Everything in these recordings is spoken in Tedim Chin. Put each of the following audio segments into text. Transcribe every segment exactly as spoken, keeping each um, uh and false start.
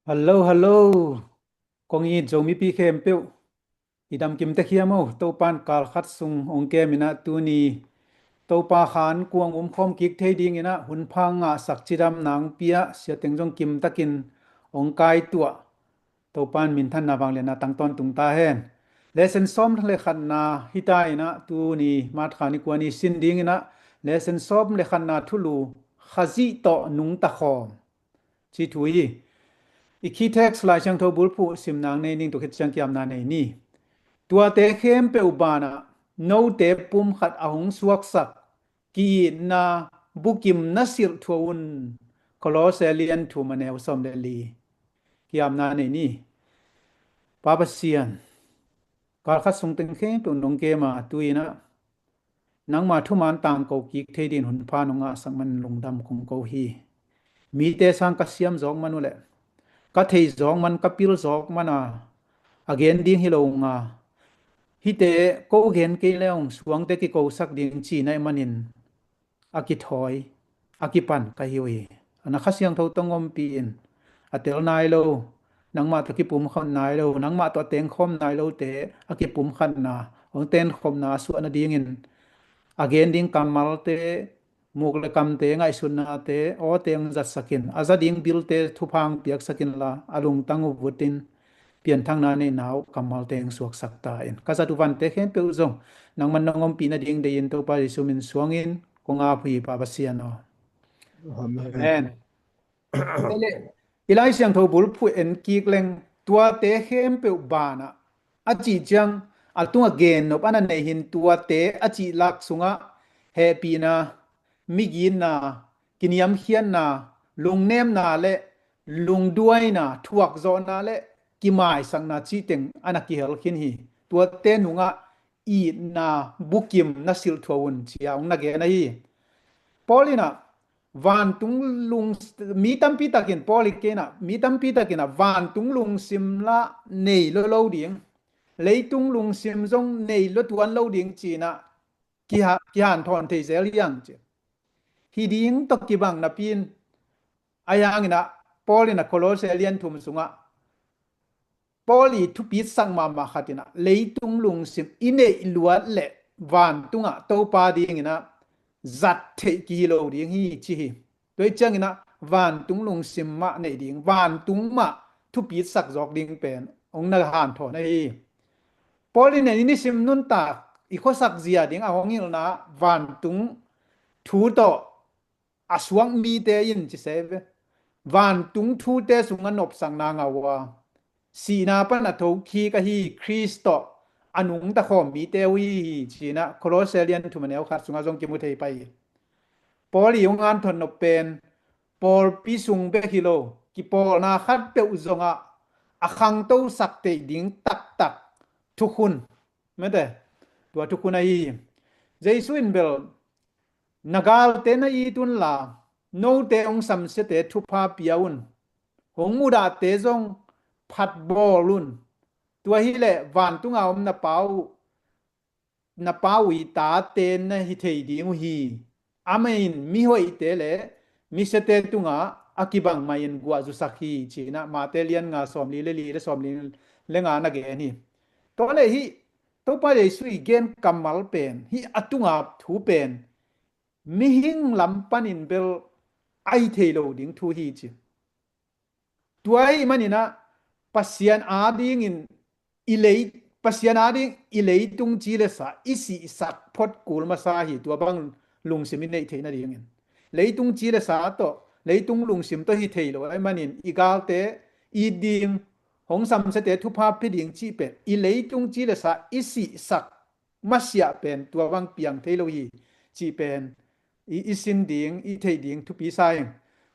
Hallo, hallo. Kong it Zomipi khempeuh i damkim tek hiam o? Topan kalkhat sung ong kem inah tuni Topa khan kuang umkhawm kik thei dinginah hunpha ngahsak cidam nang pia siateng zong kimtakin ong kaituah Topan minthanna vanglianna tangtawn tungta hen. Lesen sawm le khatna hita inah tuni March kha ni kua ni sin dinginah lesen sawm le khatna thulu Khazih tawh nungta khawm ci thu hi. I khi text Lai Siangtho bulphuh simnang nei ning tuk khit ciang kiamna nei ni. Tuate khempeuh banah note pumkhat a hong suaksak ki-itna bukim na silh thuah un. Kolose lian thum a neu sawm le li. Kiamna nei ni. Pa Pasian, kalkhat sung teng khempeuh nong kema tuinah nangma thuman tangko kik thei din hunpha nong ngahsak man lungdam kong ko hi. Mite sang ka siam zawk man uh leh ka thei zawk man, ka pil zawk man a, a gen ding hi lo nga, hite ko gen kei le ong suangte kikosak ding ci naih manin a kithawi, a kipan ka hi uh hi. A na Kha Siangtho tawh ompih in a tel nai lo, nangmah tawh kipumkhat nai lo, nangmah tawh a tengkhawm nai lote a kipumkhatna, hong tenkhopna a suah nadingin a gen ding kammalte, muk le kamte, ngaihsutnate, awte hong zatsakin a za ding bilte thupha hong piaksakin la a lungtang uh vutin pianthakna neihna uh kammalte hong suaksak ta in. Ka zat uh vante khempeuh zong nangman nong ompih nading deihin Topa Jesu min suangin kong ap uh hi Pa Pasian aw. Amen. Amen. I Lai Siangtho bulphuh en kik leng tuate khempeuh banah a cih ciang a tungah gennop a na nei hin tuate a cih lak sungah hehpihna, migitna, kiniamkhiatna, lungnemna le lungduaina, thuakzawhna le kimaisakna cihteng a na kihel khin hi. Tuate nungah itna bukim na silh thuah un cia hong na gen ahi. Paul inah vantung lung, mi tampi takin, Paul hi kei inah mi tampi takinah vantung lungsim la nei lo lo ding, leitung lungsim zong nei lo tuan lo ding cinah kiha, kihanthawn thei zel hiang ci. Hi ding tawh kibang napi in a hianginah Paul inah Kolose lian thum sungah Paul i thupitsak mahmah khat inah leitung lungsim i neih luat le vantungah Topa dinginah zat theih kihi lo ding hi ci hi. Tua hi cianginah vantung lungsim mah neih ding, vantung mah thupitsak zawk ding pen hong na hanthawn ahi. Paul inah i nisim nuntak i khuasak zia ding a hong hilhna vantung thu tawh a suak mite in ci se ve. Vantung thute sungah nopsakna ngah uh a, sihna pan a thokhik ahi Khrist tawh a nungta khawm mite uh hi hi cinah Kolose lian thum a neu khat sungah zong kimu thei pah hi. Paul i hong hanthawn nop pen pawlpi sung bek hi lo, kipawlna khat peuh zongah a khangtosak theih ding taktak thukhun, mete, tua thukhun ahi hi. Jesu in bel na galte na it unla, note hong samsiate thupha pia un, hong mudahte zong phatbawl un. Tua hileh vantunga om na Pa uh, na Pa uh i tate na hi thei ding uh hi. Amah in mihoihte le misiate tungah a kibang mah in guah zusak hi cinah Mate lian nga sawmli le li le sawmli le nga na gen hi. Tua le hih Topa Jesu i gen kammal pen, hih a tunga thu pen mihing lam panin bel a hi thei lo ding thu hi ci. Tua ahih maninah Pasian adingin i lei, Pasian ading i leitung ci le sa i sihsak phot kul masa hi, tua bang lungsim i neih theih nadingin. Leitung ci le sa tawh, leitung lungsim tawh hi thei lo ahih manin i galte it ding, hong samsiate thupha pia ding cih pen i leitung ci le sa i sihsak masiah pen tua bang piang thei lo hi cih pen i, i sin ding, i theih ding thupi sa ing.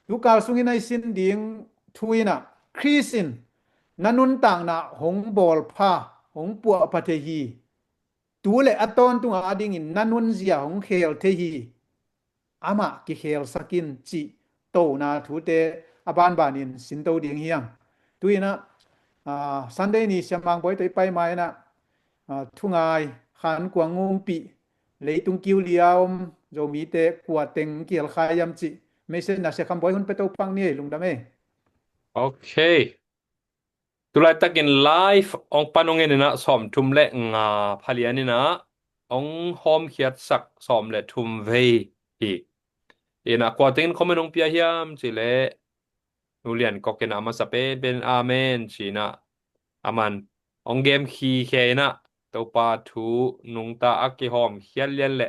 Tukal sungin a i sin ding thu inah Khrist in na nuntakna hong bawlpha, hong puahpha thei hi. Tu le a tawntung adingin na nunzia hong khel thei hi. Amah kikhelsak in cih tona thute a banbanin sinto ding hiang. Tu inah, ah, Sunday ni siamang bawi tawh i pai ma inah, ah, thungai khan kuang ngungpih leitung kiu lia om Zomite kua teng kihel kha hiam cih message na sia kham bawi hun pe to pang ni ei lungdam ei. Ok. Tulaitakin live hong pan hong en inah sawmthum le nga phalian inah hong hawmkhiatsak sawm le thum vei hi. Inah kua tengin comment hong pia hiam cih leh Nu Lian Kok inah a masa penpen amen ci inah a man hong gem khikhia inah Topa thu nungta a kihawmkhiat lian le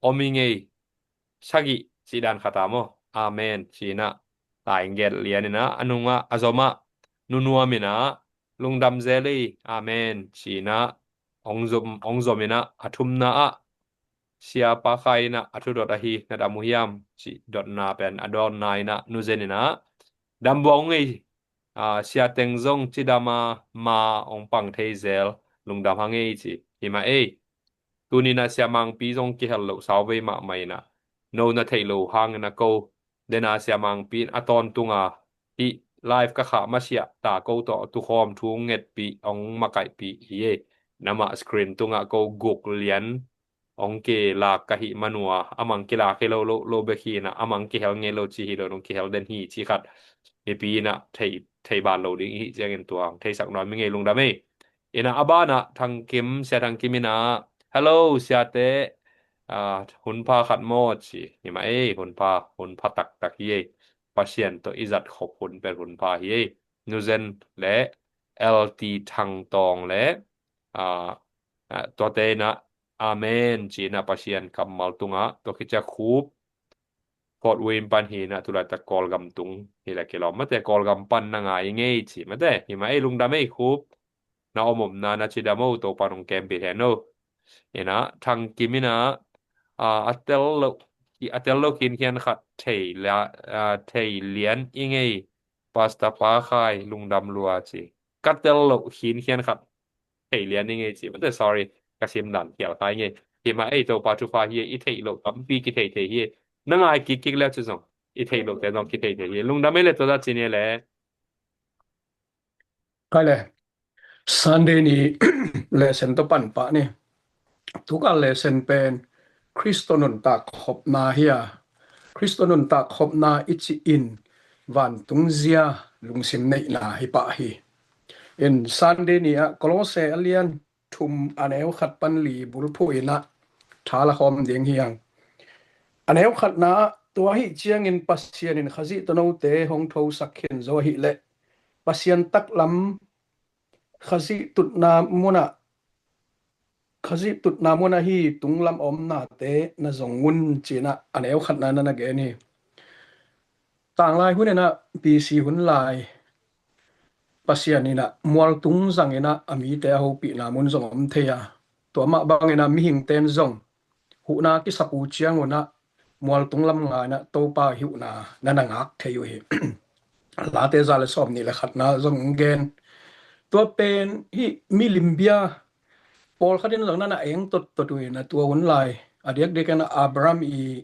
om i ngei sagih cih dan khat a maw. Amen ci inah lai nget lian inah a nungah a zomah Nu Nuam inah lungdam zel ei amen ci inah hong zom, hong zom inah a thumna ah Sia Pa Khai inah a thu dot ahi na dam uh hiam cih dotna pen a dotna inah Nu Zen inah dam buang ung ei. Sia teng zong cidam a ma hong pang thei zel lungdam hang ei ci hi mah ei. Tuni inah Sia Mangpi zong kihel loh sau vei mahmah inah no na theih loh hangin a ko dena Sia Mangpi in a tawntunga hih live ka khah masiah ta ko tawh tukhawm thu ngetpih hong makaihpih hi ei. Namah screen tungah ko guk lian hong kilak ka hih manua a mang kilak hi lo lo lo bek hi inah a mang kihel ngei lo ci hi lo nong kihel den hi ci khat mipi inah thei, thei ban lo ding i hih ciangin tua hong theisak nuam i ngei lungdam ei. Inah a banah Thang Kim, Sia Thang Kim inah hello siate, hun pha khat maw ci hi mah ei. Hun pha, hun pha taktak hi ei. Pasian tawh i zat khop hun pen hun pha hi ei. Nu Zen le L T Thang Tawng le tuate inah amen ci inah Pasian kammal tungah tua khit ciang Khup Fort Wayne pan hi inah tulaitak Kawlgam tung hi le kilawm mate, Kawlgam pan na ngai i ngei ci mate hi mah ei. Lungdam ei Khup, na om omna na cidam o, Topa nong kempih hen o. Inah Thang Kim inah a tel lo, a tel lo khinkhian khat thei lian i ngei Pastor Pa Khai lungdam lua ci. Ka tel lo khinkhian khat thei lian i ngei ci mate, sorry, ka sim dan khial khai ngei. Hi mah ei, Topa thupha hi ei, i theih loh tampi kithei thei hi ei. Na ngai kikkik le cu zong i theih lohte zong kithei thei hi ei. Lungdam ei le tua za ci ni le. Kai le Sunday ni lesson tawh pan pah ni. Tukal lesson pen Khristo nuntak khopna hi a, Khristo nuntak khopna i cih in vantung zia lungsim neihna hi pah hi. In Sunday ni ah Kolose a lian thum a neu khat pan li bulphuh inah tha la khawm ding hi ang. A neu khatna ah tua hi ciangin Pasian in Khazih tawh note hong thosak khin zo ahih leh Pasian taklam Khazih tutna munah, Khazih tutna munah hi tunglam a omnate na zong un ci inah a neu khatna na na gen hi. Tanglai hun inah B C hun lai Pasian inah mualtung zang inah a mite a hopihna mun zong om thei a, tua mah bang inah mihingten zong huhna kisap uh ciangun ah mualtung lam nga inah Topa hi huhna na na ngak thei uh hi. Late za le sawm nih le khatna zong gen. Tua pen hih milim bia pawlkhat in zong na na eng tottot uh inah tua hun lai a diakdiak inah Abraham i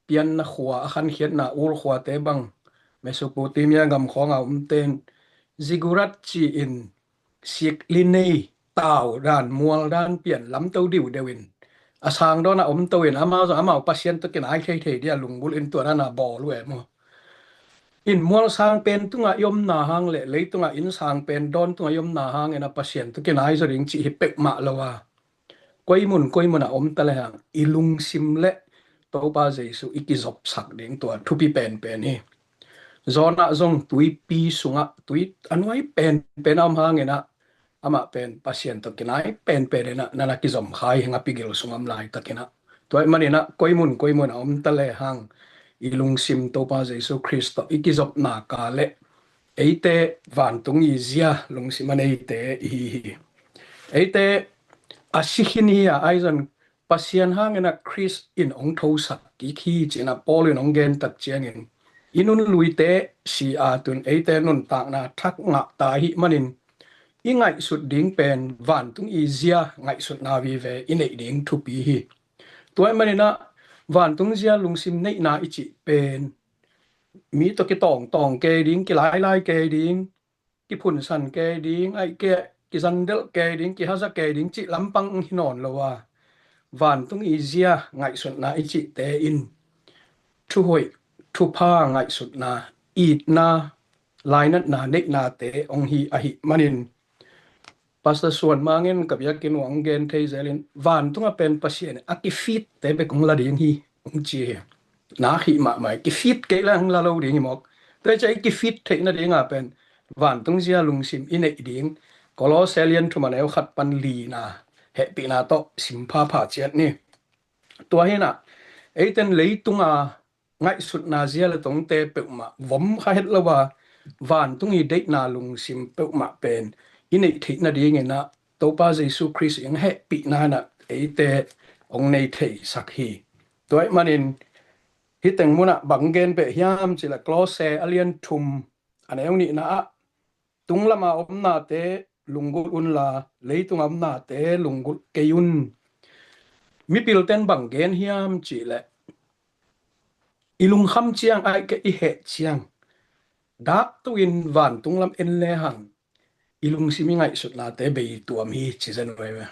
pianna khua a khankhiatna Ur khuate bang Mesopotamia gam khawng a omten zigurat ci-in sikli nei tau dan mual dan pian lamto diudeu in a sang dawn a omto in amau zong amau Pasian tawh kinai theithei dia lungbul in tua dan a bawl uh e maw. In mual sang pen tungah i omna hang le leitungah inn sang pen dawn tungah i omna hang inah Pasian tawh kinai zaw ding cih hi peuhmah lo a, koi mun koi mun a om ta le hang i lungsim le Topa Jesu i kizopsak ding tua thupi penpen hi. Jonah zong tuipi sungah tui a nuai penpen a om hang inah amah pen Pasian tawh kinai penpen inah na na kizom kha hi, ngapi gil sung a om laitak inah. Tua ahih man inah koi mun koi mun a om ta le hang i lungsim Topa Jesu Khrist tawh i kizopna ka le eite vantung i zia lungsim a neite i hi hi. Eite a si khin hi a, aizon Pasian hang inah Khrist in hong thosak kik hi ci inah Paul in hong gen tak ciangin i nun luite si a tun eite nuntakna thak ngah ta ahih manin i ngaihsut ding pen vantung i zia ngaihsutna vive i neih ding thupi hi. Tua ahih man inah vantung zia lungsim neihna i cih pen mi tawh kitawngtawng kei ding, kilailai kei ding, kiphunsan kei ding, ahih kei leh kizandelh kei ding, kihaza kei ding cih lampang hi nawn lo a, vantung i zia ngaihsutna i cihte in thuhoih, thupha ngaihsutna, itna, lainatna neihnate hong hi ahih manin, Pastor Suan Mang in ka biakinn uah hong gen thei zelin, vantung a pen Pasian a kifitte bek hong la ding hi, hong ci hi. Nak hih mahmah hi, kifit kei le hong la lo ding hi mawk. Tua hi ciah i kifit theih nadinga pen vantung zia lungsim i neih ding, Kolose lian thum a neu khat pan lina hehpihna tawh sim phapha ciat ni. Tua hi nah, eiten leitunga ngaihsutna zia le tongte peuhmah vom kha het lo a, vantung i deihna lungsim peuhmah pen i neih theih nadingin ah Topa Jesu Khrist i hong hehpihna in ah eite hong nei theisak hi. Tua ahih manin hih teng munah bang gen beh hiam cih leh Kolose a lian thum a neu nihna ah, tung lama omnate lunggulh unla, leitung a omnate lunggulh kei un. Mipilten bang gen hiam cih leh, i lungkham ciang, ahih kei leh i heh ciang, dak tuin vantung lam en lehang i lungsim i ngaihsutnate bei tuam hi, ci zen veve.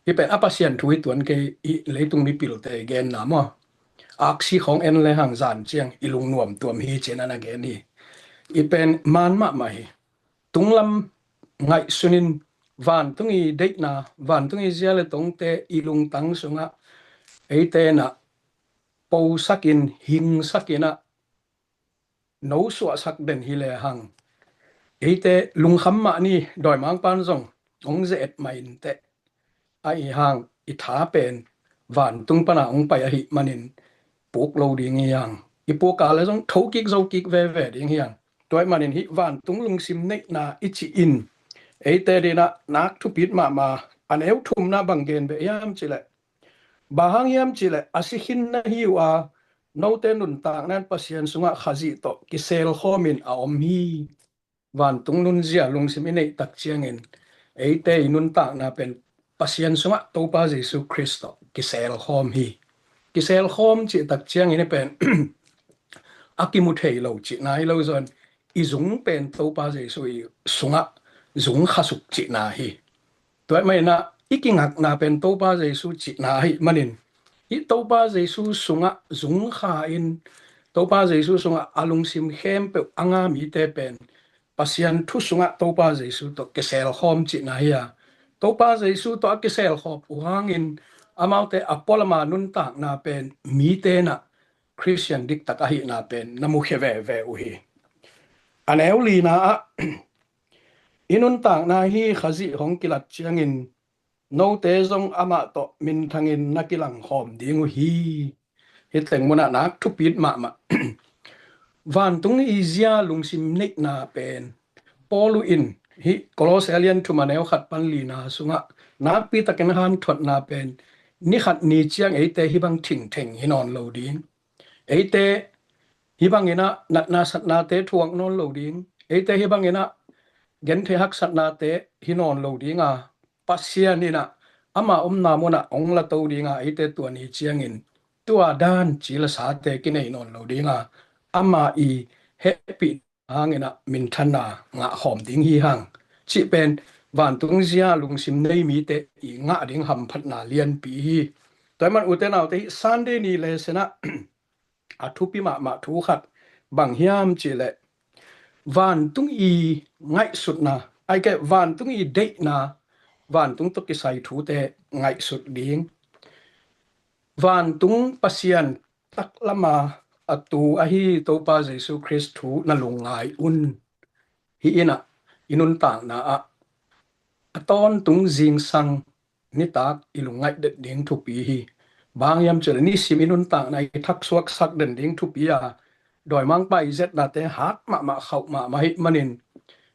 Hih pen a Pasian thu hi tuan kei, hih leitung mipilte genna maw. Aksi khawng en lehang zan ciang i lungnuam tuam hi, ci-in a na gen hi. Hih pen man mahmah hi. Tung lam ngaihsunin vantung i deihna, vantung i zia le tongte i lungtang sungah eite in ah posakin, hingsakin ah nosuahsak den hi lehang, eite lungkham mah ni, dawimangpa'n zong hong ze-et mah inteh. Ahih hang i tha pen vantung pana hong pai ahih manin puk lo ding hi hang. I puk a leh zong thokik zokik veve ding hi hang. Tua ahih manin hih vantung lungsim neihna i cih in eite dingin ah nak thupit mahmah. A neu thumna bang gen beh hiam cih leh, bang hang hiam cih leh a si khin na hi uh a, note nuntakna in Pasian sungah Khazih tawh kiselkhawmin a om hi. Vantung nunzia lungsim i neih tak ciangin eite i nuntakna pen Pasian sungah Topa Jesu Khrist tawh kiselkhawm hi. Kiselkhawm cih tak ciangin i pen a kimu thei lo cihna hi lo zaw in, i zung pen Topa Jesu i sungah zung khasuk cihna hi. Tua ahih manin ah i kingakna pen Topa Jesu cihna ahih manin, hih Topa Jesu sungah zung kha in, Topa Jesu sungah a lungsim khempeuh a nga mite pen Pasian thu sungah Topa Jesu tawh kiselkhawm cihna hi a, Topa Jesu tawh a kiselkhawm uh hangin amaute a pualama nuntakna pen mite in ah Khristian diktak ahihna pen na mukhia veve uh hi. A neu lina ah, i nuntakna hi Khazih hong kilat ciangin note zong amah tawh minthangin na kilangkhawm ding uh hi. Hih teng munah nak thupit mahmah. Vantung i zia lungsim neihna pen Paul in hih Kolose a lian thum a neu khat pan lina sungah nakpi takin hanthawnna pen, ni khat ni ciang eite hih bang thingtheng hi nawn lo ding. Eite hih bangin ah natna satnate thuak nawn lo ding. Eite hih bangin ah genthei haksatnate hi nawn lo ding a, Pasian in ah ama omna munah hong la to ding a, eite tua ni ciangin tua dan ci le sate kinei nawn lo ding a, ama i hehpih hangin ah minthanna ngahkhawm ding hi hang cih pen vantung zia lungsim nei mite i ngah ding hamphatna lianpi hi. Tua ahih man ute naute, hih Sunday ni lesson ah a thupi mahmah thu khat bang hiam cih leh, vantung i ngaihsutna, ahih kei leh vantung i deihna, vantung tawh kisai thute ngaihsut ding. Vantung Pasian taklama a tu ahi Topa Jesu Khrist thu na lungngai un. Hih in ah i nuntakna ah a tawntung zingsang nitak i lungngaih det ding thupi hi. Bang hiam cih leh nisim i nuntakna i thaksuaksak den ding thupi a, dawimangpa i zetnate hat mahmah khauh mahmah ahih manin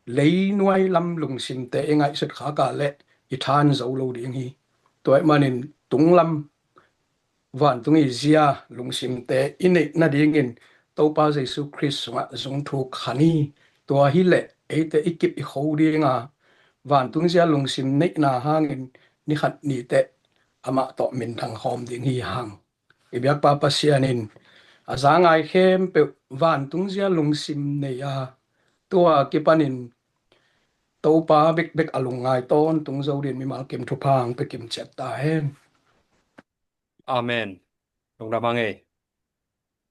leinuai lam lungsimte i ngaihsut khak a leh i than zo lo ding hi. Tua ahih manin tunglam vantung i zia lungsimte i neih nadingin Topa Jesu Khrist sungah zungthuk kha ni. Tua hileh eite i kip i kho ding a, vantung zia lungsim neihna hangin ni khat ni teh amah tawh minthang khawm ding hi hang. I biakpa Pasian in a za ngai khempeuh vantung zia lungsim nei a, tua kipanin Topa bekbek a lungngai tawntung zo dingin mimal kim thupha hong pia kim ciat ta hen. Amen. Lungdam hang ei.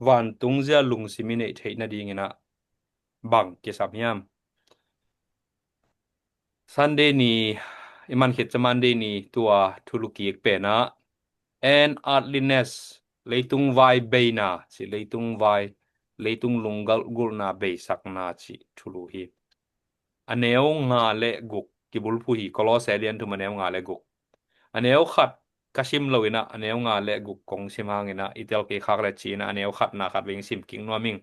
Vantung zia lungsim i neih theih nadingin ah bang kisam hiam? Sunday ni, i man khit ciang Monday ni tua thulu kik pen ah, and earthliness, leitung vai beina ci, leitung vai, leitung lunggulhna beisakna ci thulu hi. A neu nga le guk kibulphuh hi, Kolose lian thum a neu nga le guk. A neu khat ka sim lo in ah, a neu nga le guk kong sim hang in ah, i tel kei khak le ci in ah, a neu khatna khat vei sim kik nuam ing.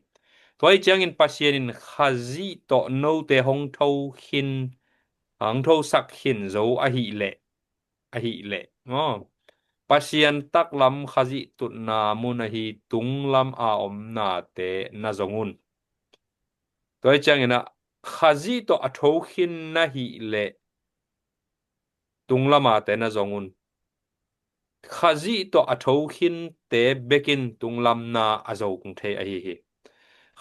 Tua hi ciangin Pasian in Khazih tawh note hong tho khin, hong thosak khin zo ahih leh, ahih leh maw, Pasian taklam Khazih tutna mun ahi tunglam a omnate na zong un. Tua hi ciangin ah Khazih tawh a tho khin na hih leh tunglam ate na zong un. Khazih tawh a tho khinte bekin tunglam na a zo kung thei ahi hi.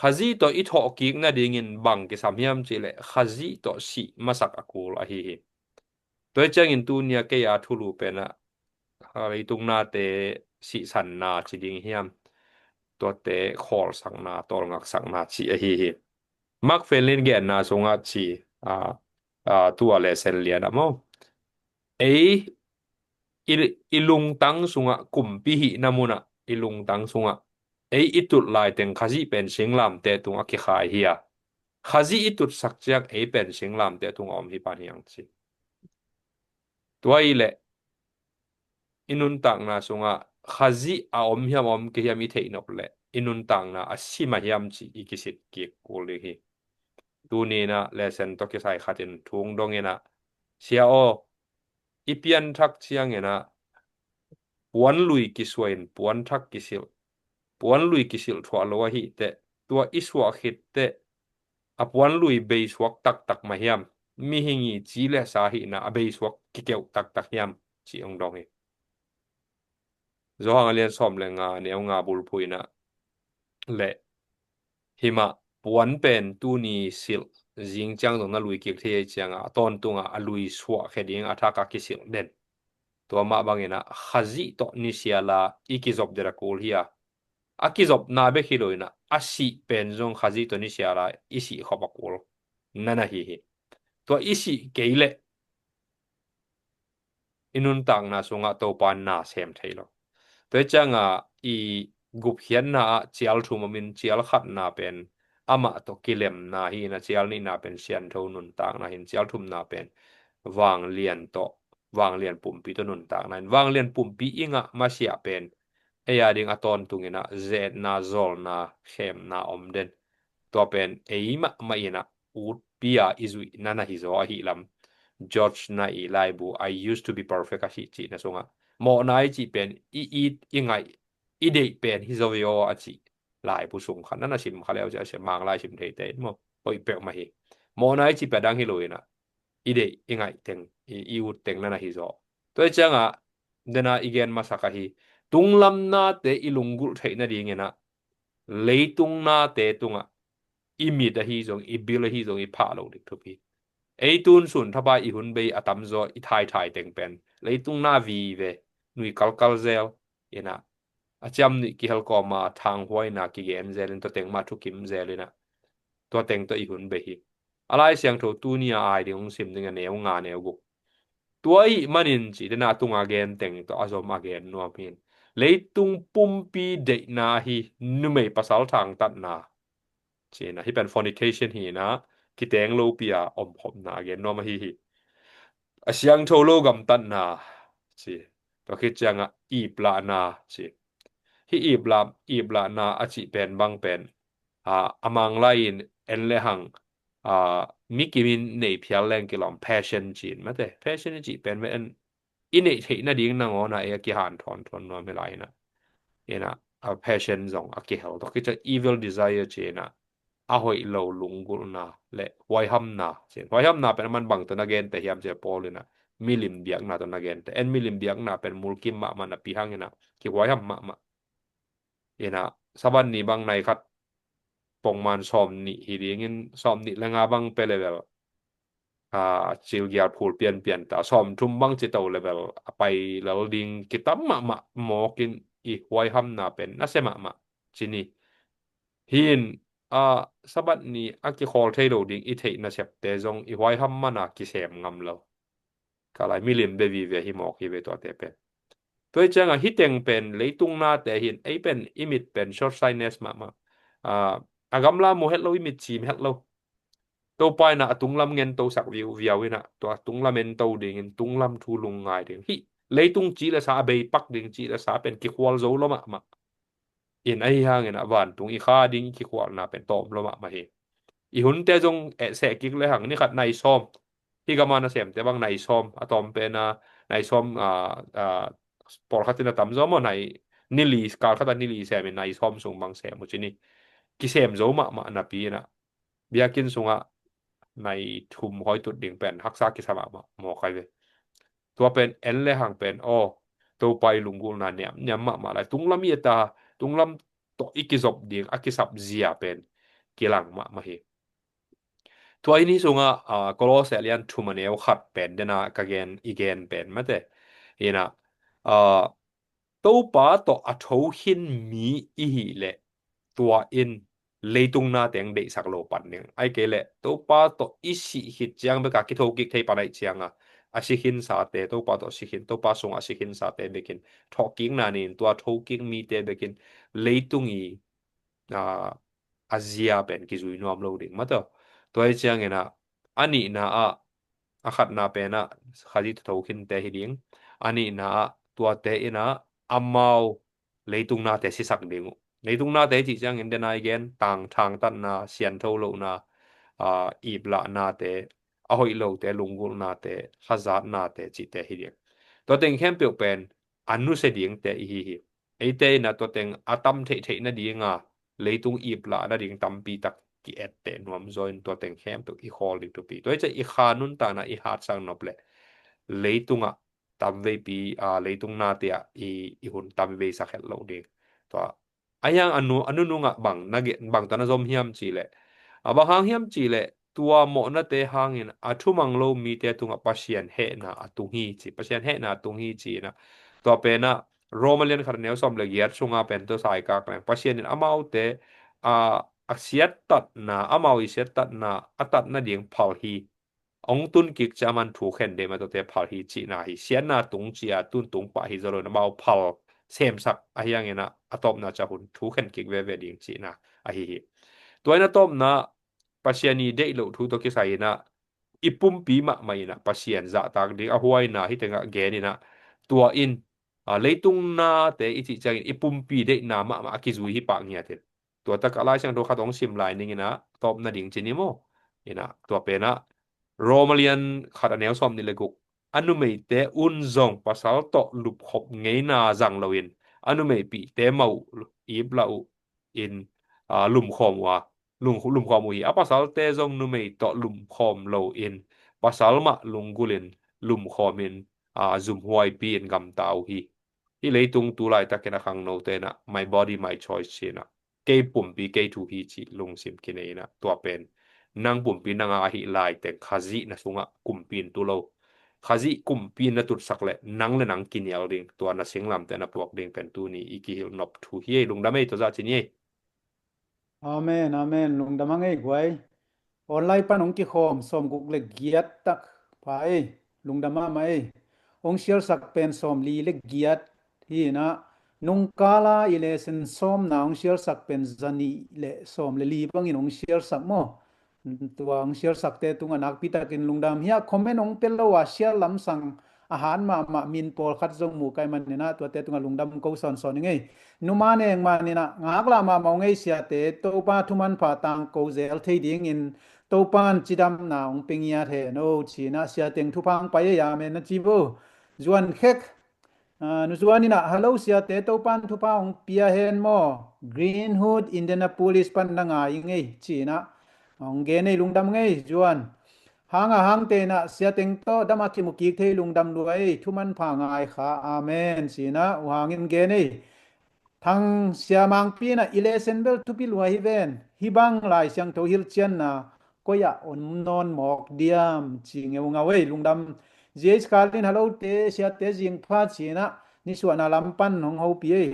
Khazih tawh i thawh kik nadingin bang kisam hiam cih leh Khazih tawh sih masak a kul ahi hi. Tua hi ciangin tuni a kei a thulu pen ah, a, leitung nate sihsanna ci ding hiam, tuate khawlsakna, tawlngaksakna ci ahi hi. Mark Fenlin genna sungah ci, a, a, tua le sen lian ah maw, ei i, i lungtang sungah, kumpi hihna munah i lungtang sungah ei i tut laiteng Khazih pen singlamteh tungah kikhai hi a, Khazih i tutsak ciang ei pen singlamteh tungah om hi pan hiang ci. Tua hi leh i nuntakna sungah Khazih a om hiam, a om kei hiam i theih nop leh i nuntakna a sim a hiam ci i kisit kik kul ding hi. Tuni in ah lesson tawh kisai khat in thu hong dong in ah, Sia aw, i pianthak ciangin ah puanlui kisuah in puanthak kisilh, puanlui kisilh thuah lo ahih teh, tua i suah khit teh a puanlui beisuak taktak mah hiam? Mihing i ci le sa hihna a beisuak kikeuh taktak hiam? Ci hong dong hi. Johan a lian sawm le nga, neu nga bulphuh in ah, le himah puan pen tuni silh, zing ciang zong na lui kik thei hi ciangah, a tawntungah a lui suah khia ding a thak a kisilh den. Tua mah bangin ah Khazih tawh nisiala i kizop den a kul hi a, a kizopna bek hi lo in ah a sih pen zong Khazih tawh nisiala i sih khop a kul na na hi hi. Tua i sih kei leh i nuntakna sungah Topa na sem thei lo. Tua hi ciangah i gupkhiatna ah cial thum om in, cial khatna pen amah tawh kilemna hi in ah, cial nihna pen siangtho nuntakna hi in, cial thumna pen vanglian tawh, vanglian pumpi tawh nuntakna hi in, vanglian pumpi i ngah masiah pen ei a ding a tawntung in ah ze-etna, zawlna, khemna om den. Tua pen ei mahmah in ah utpi a i zuih na na hi zaw ahi lam. George Knight i laibu I Used to Be Perfect a hi cihna sungah, mawhna i cih pen i it, i ngaih, i deih pen hi zaw ve aw a cih laibu sung khat na na sim kha le uh ci a, sia Manglai sim theite in maw, hoih peuhmah hi. Mawhna i cih pen a dang hi lo in ah i deih, i ngaih teng, i, i ut teng na na hi zaw. Tua hi ciangah dena i gen masak ahi, tunglam nate i lunggulh theih nadingin ah leitung nate tungah i mit ahi zong, i bil ahi zong i phah loh dik thupi. Ei tun sun thapai i hun bei a tamzaw i thaithai teng pen leitung na vive, nui kalkal zel in ah, a ciam nih kihel kawma thanghuaina kigen zel in, tua teng mah thukim zel in ah, tua teng tawh i hun bei hi. A Lai Siangtho tuni a ai ding hong sim ding a, neu nga neu guk. Tua ahih manin ci dena tunga gen teng tawh a zom a gen nuam hi in, leitung pumpi deihna hi, numei pasal thangtatna ci in ah, hih pen fornication hi in ah, kiteng lopi a omkhopna a gen nuam ahi hi. A siangtho lo gamtatna ci, tua khit ciangah iplahna ci. Hih iplah, iplahna a cih pen bang pen, a, a Manglai in en le hang, a, mi kim in nei phial leng kilawm, passion ci in mate. Passion i cih pen mah en i neih theih nading nangawn ah ei a kihanthawn thawn nuam hi lai in ah, in ah, a passion zong a kihel. Tua khit ciang evil desire ci in ah, a hoih lo lunggulhna le huaihamna ci in. Huaihamna pen a man bang tawh na gente hiam ci a, Paul in ah milim biakna tawh na gente. En milim biakna pen mulkim mahmah, napi hang in ah kihuaiham mahmah. In ah Sabbath ni bang nai khat pongman sawm nih hi dingin, sawm nih le nga bang pia le bel, a, cilgial phul pianpian ta, sawm thum bang ci to le bel a pai lel ding kitam mahmah mawk in, i huaihamna pen nasia mahmah ci ni. Hi in, a, Sabbath ni a kikhawl thei lo ding i theih nasepte zong i huaiham mana kisem ngam lo. Ka lai milim bia vive hi mawk hi ve tuate pen. Tua hi ciangah hih teng pen leitung nate hin ei pen i mit pen short sightedness mahmah. Ah, a gamla mu het lo, i mit cim het lo. Topa inah a tunglam ngen tosak viau viau inah tua tunglam en to dingin tunglam thu lungngai ding. Hih leitung cih le sa a beipak ding cih le sa pen kikhual zo lo mahmah. In ahi hangin a vantung i kha ding i kikhualna pen tawm lo mahmah hi. I hunte zong eh seh kik le hang ni khat nai sawm. Hih gama nasemte bang nai sawm, a tawm pena nai sawm, ah, ah, pawlkhatin a tam zaw maw, nai nili, kal khata nili semin nai sawm sung bang sem uh ci ni. Kisem zo mahmah napi inah biakinn sungah nai thum hawitut ding pen haksa kisa mahmah mawk ai ve. Tua pen en le hang pen aw, Topa i lunggulhna niamniam mahmah lai. Tunglam i et a, tunglam tawh i kizop ding a kisap zia pen kilang mahmah hi. Tua in hih sungah, ah, Kolose lian thum a neu khat pen dena ka gen, i gen pen mate. Inah, ah, Topa tawh a tho khin mi i hih leh tua in leitung na teng deihsak lo pan ding. Ai kei leh Topa tawh i sih khit ciang beka kitho kik thei pan aih cianga a si khinsate, Topa tawh si khin, Topa sungah a si khinsate bekin thawhkikna nin tua thokik mite bekin leitung i, ah, a zia pen kizui nuam lo ding mataw. Tua hi ciangin ah a nihna ah a khatna pen ah Khazih tho khinte hi ding. A nihna ah tuate in ah amau leitung nate sisak ding uh. Leitung nate cih ciangin dena i gen tang thangtatna, siantho lohna, ah, iplahnate, a hoih lote, lunggulhnate, hazatnate cihte hi ding. Tua teng khempeuh pen a nusia dingte i hi hi. Eite in ah tua teng a tam theihtheih nadinga leitung iplah nading tampi tak ki-etteh nuam zaw in tua teng khempeuh i khawl ding thupi. Tua hi ciah i kha nuntakna i hatsak nop leh leitungah tamveipi, ah, leitung nate ah i, i hun tamvei sak het loh ding. Tua a hiang a nu, a nunungah bang na ge-, bang tawh na zom hiam cih leh, a bang hang hiam cih leh tua mawhnate hangin a thumang lo mite tungah Pasian hehna a tung hi ci, Pasian hehna a tung hi ci in ah. Tua pen ah Roma lian khat a neu sawm le giat sunga pen tua sa i kak leng Pasian in amaute, a, a siattatna, amau i siattatna a tat nading phal hi. Hong tun kik ciah man thu khen dei mah tuate phal hi cihna hi. Siatna tung cia tun tung pah hi zaw lo in amau phal semsak a hiangin ah a tawpna ciah hun thu khen kik veve ding cihna ahi hi. Tua in a tawpna Pasian i deih loh thu tawh kisai in ah i pumpi mahmah in ah Pasian zahtak ding a huaina hi tengah gen in ah tua in, ah, leitung nate i cih ciangin i pumpi deihna mahmah a kizui hi pah ngiat in. Tua tak a Lai Siangtho khat hong sim lai ning in ah tawp nading ci ni maw? In ah tua pen ah Roma lian khat a neu sawm nih le guk, a numeite un zong pasal tawh lupkhop ngeina zang loin a numeipihte mah uh iplah uh in, ah, lumkhawm uh a, lum, lumkhawm uh hi. A pasalte zong numei tawh lumkhawm loin pasal mah lunggulhin lumkhawmin, ah, zumhuaipi in gamta uh hi. Hih leitung tu laitakin a khangnote in ah my body, my choice ci in ah kei pumpi kei thu hi cih lungsim kinei in ah tua pen nang pumpi nang a ahih lai teng Khazih na sungah kumpi in tu lo. Khazih kumpi in na tutsak leh nang le nang kinial ding, tua na singlamte na puak ding pen tuni i kihilh nop thu hi ei. Lungdam ei, tua zah ci ni ei. Amen, amen. Lungdam a ngei guai. Online pan hong kikhawm sawmguk le giat tak pa ei. Lungdam mahmah ei. Hong sialsak pen sawmli le giat hi in ah nungkala i lesson sawmna hong sialsak pen zanih le sawm le li bangin hong sialsak maw? Tua hong sialsakte tungah nakpitakin lungdam. Hiah comment hong pia lo a sial lamsang a hat mahmah min pawlkhat zong mu kai manin ah tuate tungah lungdam ko sawnsawn i ngei. Numa neng manin ah ngaklah mahmah hong ngei siate, Topa thumanpha tangko zel thei dingin Topan cidamna hong pia ngiat hen o ci in ah siateng thupha hong pai ei, amen na ci vo. Zuan Khek, ah, Nu Zuan in ah, "Hello siate, Topan thupha hong pia hen maw? Greenwood, Indianapolis pan na ngai i ngei," ci in ah hong gen ei. Lungdam ngei Zuan. Hang a Hangte in ah, "Siateng tawh dam a kimu kik thei lungdam lua ei, thumanpha ngai kha, amen," ci in ah U Hang in gen ei. Thang Sia Mangpi in ah, "I lesson bel thupi lua hi ven, hih bang Lai Siangtho hilhcianna koi ah om nawn mawk diam?" ci ngeungau ei. Lungdam. J H Kalin, "Hello te, siate zingpha," ci in ah nisuahna lam pan hong hopih ei.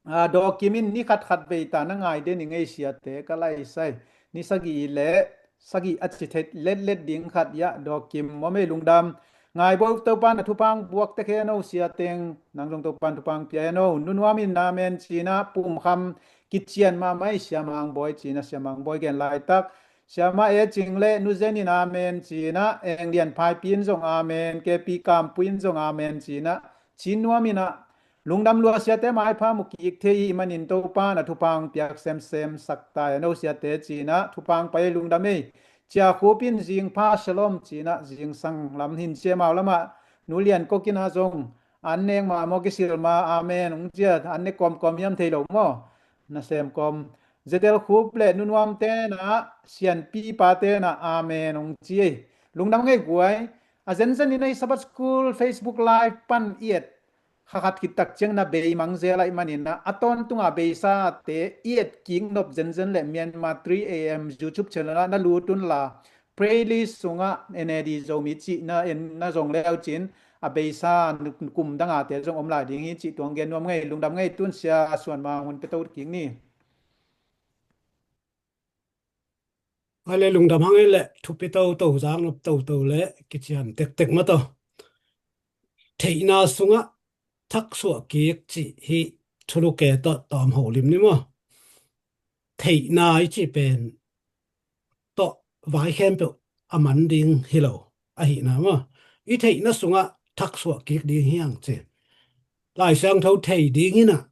Dawkim in ni khat khat vei ta na ngai den i ngei siate ka laisai. Ni sagih le sagih a ci thei letlet ding khat ia Dawkim maw mei lungdam. Ngai bo Topan a thupang buak tek hen o siateng nang zong Topan thupang pia hen o. Nunuam in amen cina pumkham kician mahmah i Sia Mang Bawi cina Sia Mang Bawi gen laitak. Siama e cing le nuzen in amen cina Eng Lian Phaipi in zong amen kepi kampu in zong amen cina. Cin nuam ina lungdam lua siate maipha mu kik thei i manin Topan a thupang piak semsem sakta e no siate cina thupang pai lungdam ei. Cia khupin zing pha shalom cina zing sang lam hin ciamau lama nu lian kokina zong an nek mah maw kisil ma amen ung cia an nek kawmkawm hiam thei lo maw? Nasem kawm Zetel Khup le nunuam tena sianpipa tena amen ung ci ei. Lungdam ngei guai. A zenzen in ei Sabbath School Facebook Live pan i et khakhat khit tak ciang na bei mang zel aih manin a tawntunga beisate i et kik nop zenzen le Myanmar three A M YouTube channel ah na lut unla playlist sungah N A D Zomi cih na en na zong leu cin a beisa kum dangate zong om lai ding hi cih tuang gen nuam ngei lungdam ngei tun sia suan ma hun pia to kik ni. Ai le lungdam hang ei le thupi toto zang nop toto le kician tektek ma to. Theihna sungah thaksuah kik cih hi thuluke tawh tawm holim ni maw? Theihna i cih pen tawh vai khempeuh a man ding hi lo ahihna maw? I theihna sungah thaksuah kik ding hiang ci. Lai Siangtho thei ding hinah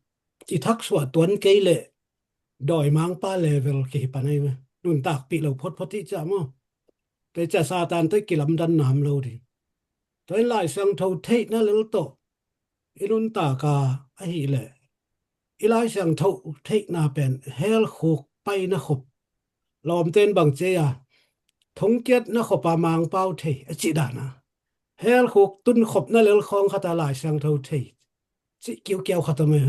i thaksuah tuan kei leh dawimangpa level kihi pan ahi ve. Nuntakpih lo photphot ih ciah maw? Kei ciah Satan tawh i kilamdan nam lo ding. Tua in Lai Siangtho theihna lel tawh i nuntak a ahih leh i Lai Siangtho theihna pen hell khuk paina khop lawmten bang cia thongkiatna khopa mangpau thei a cih dana hell khuk tunkhopna lel khawng khata Lai Siangtho thei cih kiukiau khat om e.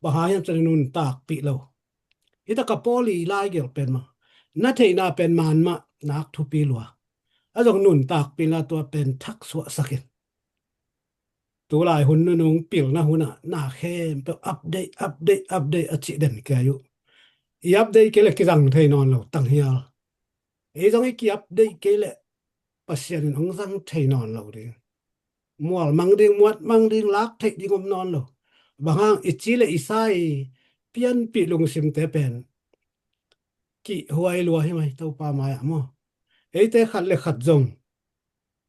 Bang hang hiam cun nuntakpih lo. Hita ka Paul i lai gelh pen maw? Na theihna pen man mah nak thupi lua. A zong nuntakpih la tua pen thaksuahsak in. Tulai hun nunung pilna hunah na khempeuh update update update a cih den kei uh. I update kei le kizang thei nawn lo tanghial. Ei zong i ki update kei le Pasian in hong zang thei nawn lo ding. Mual mang ding muat mang ding lak theih ding om nawn lo. Bang hang i ci le i sa i pianpih lungsimte pen kihhuai lua hi mai Topa mai-ah maw? Eite khat le khat zong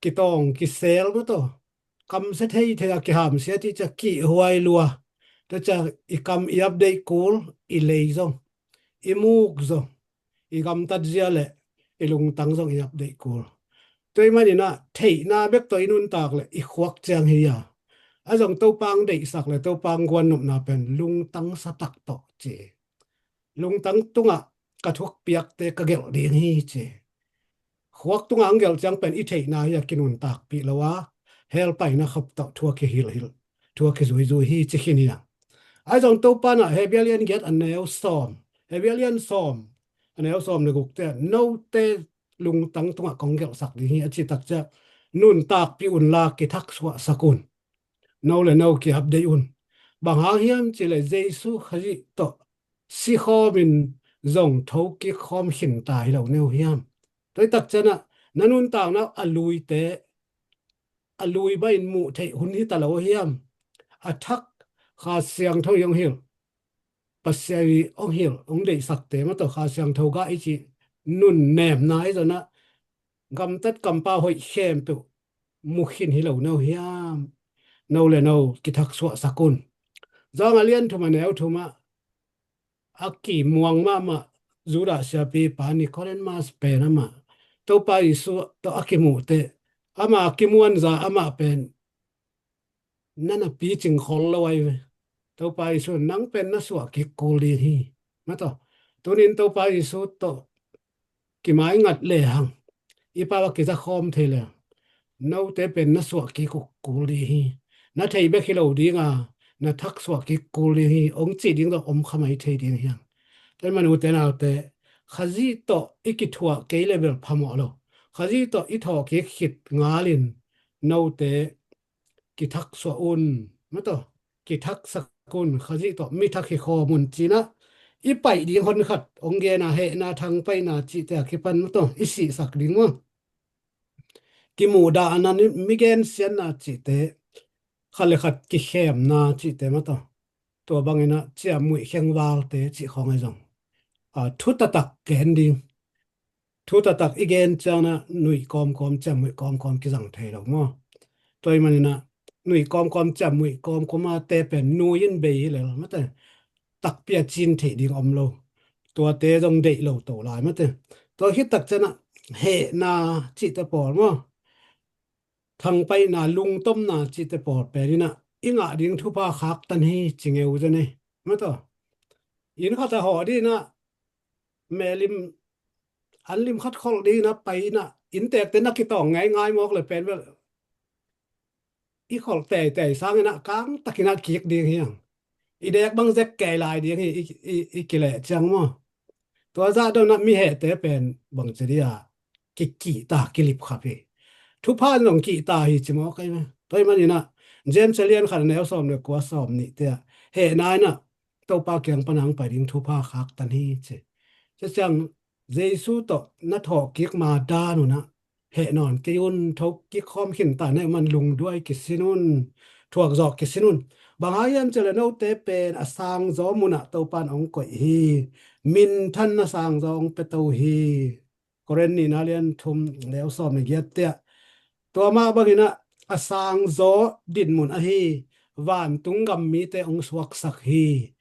kitawng kisel maw taw kamsia thei thei a kihamsia ti cia kihhuai lua. Tua cia i kam i update kul i lei zong i muk zong i gamtat zia le i lungtang zong i update kul. Tua i maninah theihna bek tawh i nuntak le i khuak ciang hi a a zong Topang deihsak le Topang guannopna pen lungtang satak tawh ci. Lungtang tungah ka thukpiakte ka gelh ding hi ci. Khuak tungah ang gelh ciang pen i theihna hi a kinuntakpih lo a hell paina khop tawh thua kihilhilh thua kizuizui hi ci khin hi a. Ai zong Topa nah Hebia lian giat a neu sawm Hebia lian sawm a neu sawm le gukte note lungtang tungah kong gelhsak ding hi a citak ciah nuntakpih unla kithaksuahsak un. No le no ki update un. Bang hang hiam cileh Jesu Khazih tawh sikhawmin zong thokik khawm khinta hi lo neu hiam? Tua i takcianah na nuntakna a luite a lui bahin muh theih hun hita lo hiam? A thak Kha Siangtho i hong hilh Pasian i hong hilh hong deihsakte mataw Kha Siangtho gah i cih nunnemna i zonah gamtat kampau hoih khempeuh mukhin hi lo no hiam? No le no kithaksuahsak un. Zawng a lian thum a neu thumah a kimuang mahmah Judah siapipa Nicodemus pen amah Topa Jesu tawh a kimuhte ama kimuanza amah pen na na picing khol lo ahi ve. Topa Jesu nang pen na suah kik kul ding hi. Mataw tunin Topa Jesu tawh kimaingat lehang i pau a kizakhawm thei lehang note pen na suah kik kul ding hi. Na thei bek hi lo dinga na thak suah kik kul ding hi hong cih ding tawh om kha mai thei ding hiang. Tua i man ute naute Khazih tawh i kithuah kei le bel phamawh lo. Khazih tawh i thawh kik khit ngalin note kithaksuah un. Mataw kithaksak un, Khazih tawh mi thak hi khawm un cinah, i paih ding hon khat hong gen a, hehna thangpaihna cihte a kipan maw taw, i sihsak ding maw? Kimuhdahna, mi gensiatna cihte, khat le khat kikhemna cihte maw taw, tua banginah ciammuih khengvalte cih khawng ahi zong, a, thu taktak gen ding. Thu taktak i gen cianginah nuih kawmkawm, ciammuih kawmkawm kizang thei lo maw? Tua ahih maninah nuih kawmkawm, ciammuih kawmkawm a te pen nui in bei hi lel mate, takpi a cin theih ding om lo. Tuate zong deih lo to lai mate. Tua khit tak cianginah hehna cihte pawl maw, thangpaihna, lungtomna cihte pawl peninah i ngah ding thupha khaktan hi ci ngeu zen ei. Mate, inn khat a hawh dinah melim, an lim khat kholh dinah pai inah innteekte na kitawng ngeingai mawk le pen bel i kholh teitei sanginah kangtakinah kik ding hiang. I dek bang zek kei lai ding hi, i, i, i kileh ciang maw? Tua zah donah mi hehte pen bangci dia kikihta, kilipkhap hi. Thupha in zong kihta hi ci mawk ahi ve. Tua ahih maninah James a lian khat a neu sawm le kua, sawm nihte ah hehna inah Topa kiang pan hong pai ding thupha khaktan hi ci. Tua ciang Jesu tawh na thawhkik ma dan unah heh nawn kei un, thokik khawm khinta na hih man lungduai kisin un, thuakzawh kisin un. Bang hang hiam cih leh note pen a sangzaw munah Topa in hong koih hi. Minthanna sangzaw hong pia to hi. Korin nihna lian thum neu sawm le giatte ah, tua mah banginah a sangzaw dinmun ahi vantung gam mite hong suaksak hi.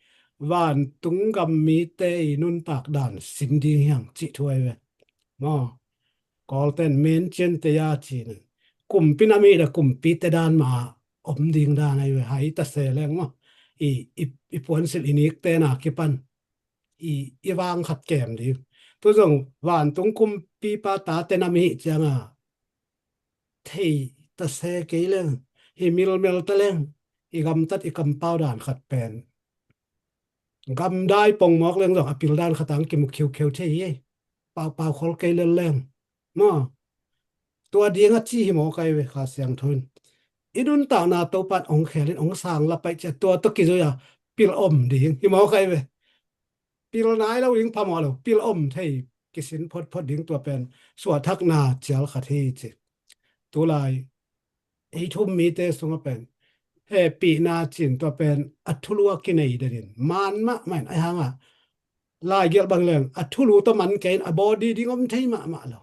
Vantung gam mite i nuntak dan sin ding hiang cih thu ahi ve. Maw? Kawlten mencian te ya cin, kumpi nam i hih leh kumpite dan mah om ding dan ahi ve. Hai tase leng maw, i, i, i puansilh i nikte na kipan i, i vang khat kem ding. Tu zong vantung kumpipa tate nam i hih cianga thei tase kei leng, hi milmel ta leng, i gamtat i kampau dan khat pen gamdai pongmawk leng zong a pil dan khat ah hong kimu khiukheu thei hi. Paupau khol kei lel leng maw? Tua ding a ci hi mawk ahi ve, Kha Siangtho in. I nuntakna Topa in hong khel in hong sang la paih ciah tua tawh kizui a pil om ding hi mawk ahi ve. Pil nai lo ding phamawh lo, pil om thei kisin photphot ding, tua pen suahthakna cial khat hi ci. Tulai ei thu um mite sungah pen hehpihna cin tua pen a thulu a kinei den in man mahmah in, ahi hangah laigelh bang leng a thulu tawh man kei in a body ding om thei mahmah lo.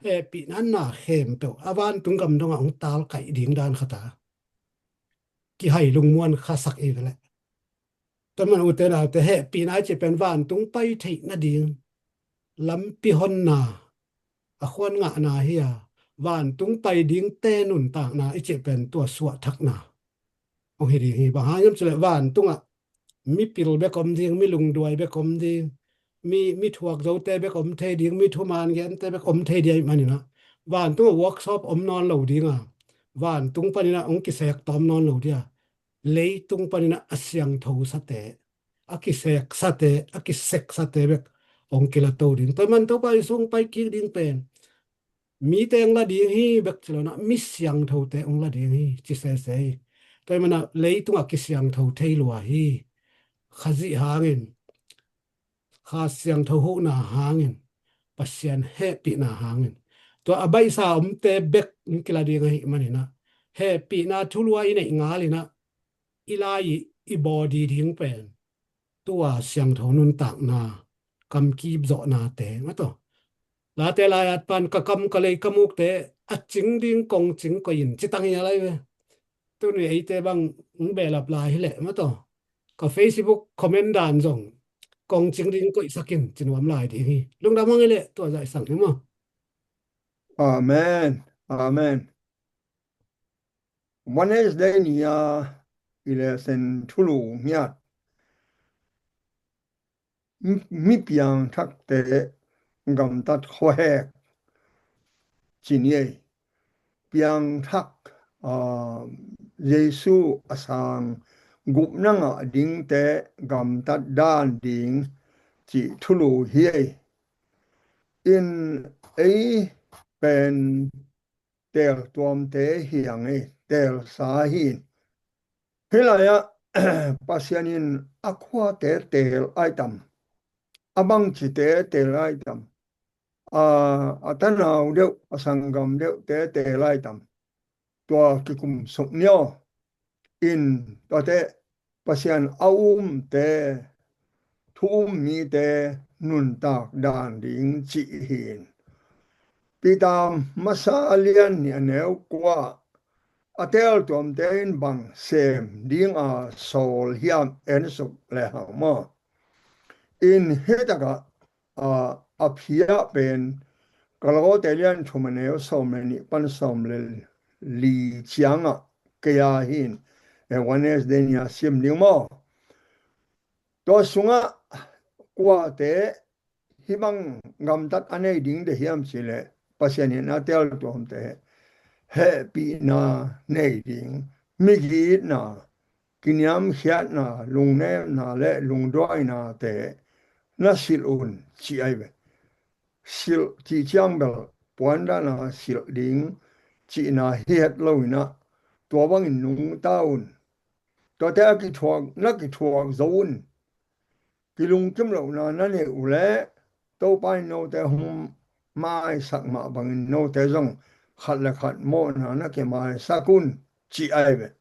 Hehpihna na khempeuh a vantung gam dongah hong talkaih ding dan khat a kihai lungmuan khasak i ve leh. Tua man ute naute, hehpihna i cih pen vantung pai theih nading lampi honna, a khuan ngahna hi a, vantung pai dingte nuntakna i cih pen tua suahthakna hong hi ding hi. Bang hang hiam cih leh vantungah mipil bek om ding, mi lungduai bek om ding, mi, mi thuak zote bek om thei ding, mi thuman gente bek om thei ding ahih maninah vantungah workshop om nawn lo ding a, vantung paninah hong kisek tawm nawn lo ding a, leitung paninah a siangtho sate, a kiseksate, a kiseksate bek hong kila to ding. Tua man Topa Jesu hong pai kik ding pen mite hong la ding hi bek ci lo inah mi siangthote hong la ding hi ci sese hi. Tua ahih manah leitungah kisiangtho thei lua hi. Khazih hangin, Kha Siangtho huhna hangin, Pasian hehpihna hangin, tua a baihsa omte bek hong kila ding ahih maninah hehpihna thulu a i neih ngalinah i lai i, i body ding pen tua siangtho nuntakna, kamkip zawhnate mate. Late lai-at pan ka kam ka lei ka mukte a cing ding kong cing koih in ci tang hi a lai ve. Tuni eite bang hong behlap lai hi leh mate, ka Facebook comment dan zong kong cing ding koihsak in ci nuam lai ding hi. Lungdam hang hi leh tua zaihsak ni maw? Amen. Amen. Wednesday ni-a i lesson thulu ngiat, mi, mi piangthakte gamtat khuahek ci ni ei. Piangthak, aa, Jesu a sang gupna ngah dingte gamtat dan ding cih thulu hi ei. In ei pen teltuamte hi ang ei, telsa hi in. Hih lai-ah Pasian in a khuate teel ai tam, a bangcite teel ai tam, a, a tanau deuh, a sanggam deuhte teel ai tam. Tua kikum suk ni aw. In tuate Pasian a umte, thu um mite nuntak dan ding cih hi. Peter masa a lian nih a neu kua, a teel tuamte in bang sem dinga sawl hiam, en suk le hang maw. In hitakah, a, a phi ah pen Galatians lian thum a neu sawm le nih pan sawm le li ciangah kei a hin, eh, Wednesday ni a sim ding maw. Tua sungah kuate hih bang gamtat a nei ding de hiam cih leh, Pasian in a teel tuamte hehpihna nei ding, migitna, kiniamkhiatna, lungnemna le lungduainate na silh un, ci ai ve. Silh cih ciang bel puandana silh ding cihna hi het lo inah, tua bangin nungta un. Tuate a kithuak, na kithuak zo un. Kilungkim lohna na neih uh leh, Topa in note hong maisak mah bangin note zong khat le khat mawhna na kimaisak un, ci ai ve.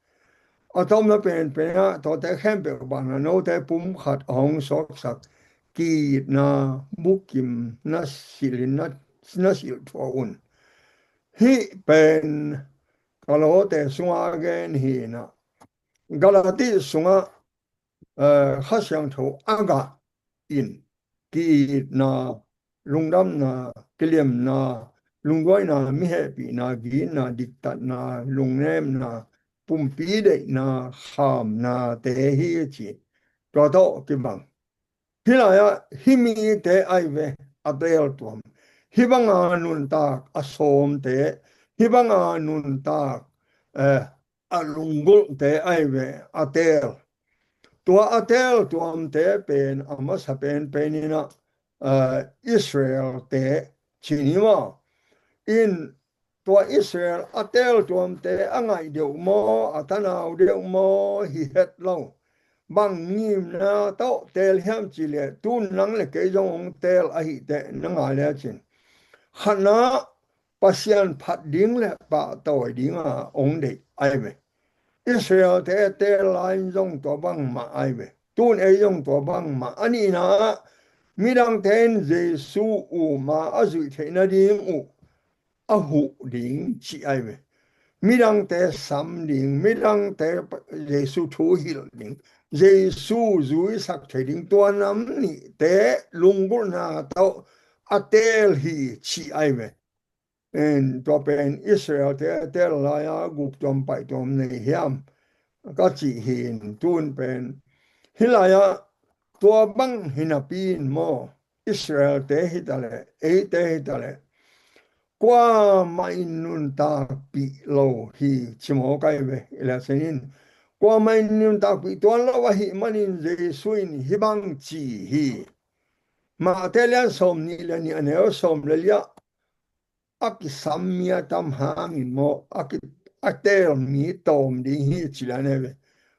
A tomna penpen ah tuate khempeuh banah note pumkhat a hong suaksak ki-itna bukim na silhin na, na silh thuah un. Hih pen Galatians sunga gen hi inah, Galati sungah, eh, Kha Siangtho a gah in ki-itna, lungdamna, kiliamna, lungduaina, mi hehpihna, gitna, diktatna, lungnemna, pumpi deihna, khamnate hi ci. Tua tawh kibang. Hih lai-ah hih mite ai ve a teel tuam. Hih banga nuntak a sawmte, hih banga nuntak, eh, a lunggulhte ai ve a teel. Tua a teel tuamte pen a masa penpen inah, eh, Israel-te ci ni maw. In tua Israel a teel tuamte a ngaih deuh maw, a tanau deuh maw hi het lo. Bang ngimna tawh teel hiam cih leh, tun nang le kei zong hong teel ahih teh na ngai lecin, khatna Pasian phat ding le pahtawi dinga hong deih ai ve. Israel-te teel lai-in zong tua bangmah ai ve. Tun ei zong tua bangmah. A nihna ah midangte in Jesu uma a zuih theih nading uh a huh ding ci ai ve. Midangte sam ding, midangte Jesu thu hilh ding, Jesu zuisak thei ding, tua nam nihte lunggulhna tawh a teel hi ci ai ve. En, tua pen Israel-te a teel lai-a guk tuam paih tuam nei hiam ka cih hi in, tun pen hih lai-ah tua bang hi napi in maw, Israel-te hi taleh, eite hi taleh, kuamah in nuntakpih lo hi ci mawk ai ve. I lehsen in, kuamah in nuntakpih tuan lo ahih manin Jesu in hih bang ci hi. Mate lian sawm nih le nih a neu sawm le li-ah, a kisam mi a tam hangin maw, a ki, a teel mi tawm ding hi ci lai ne ve.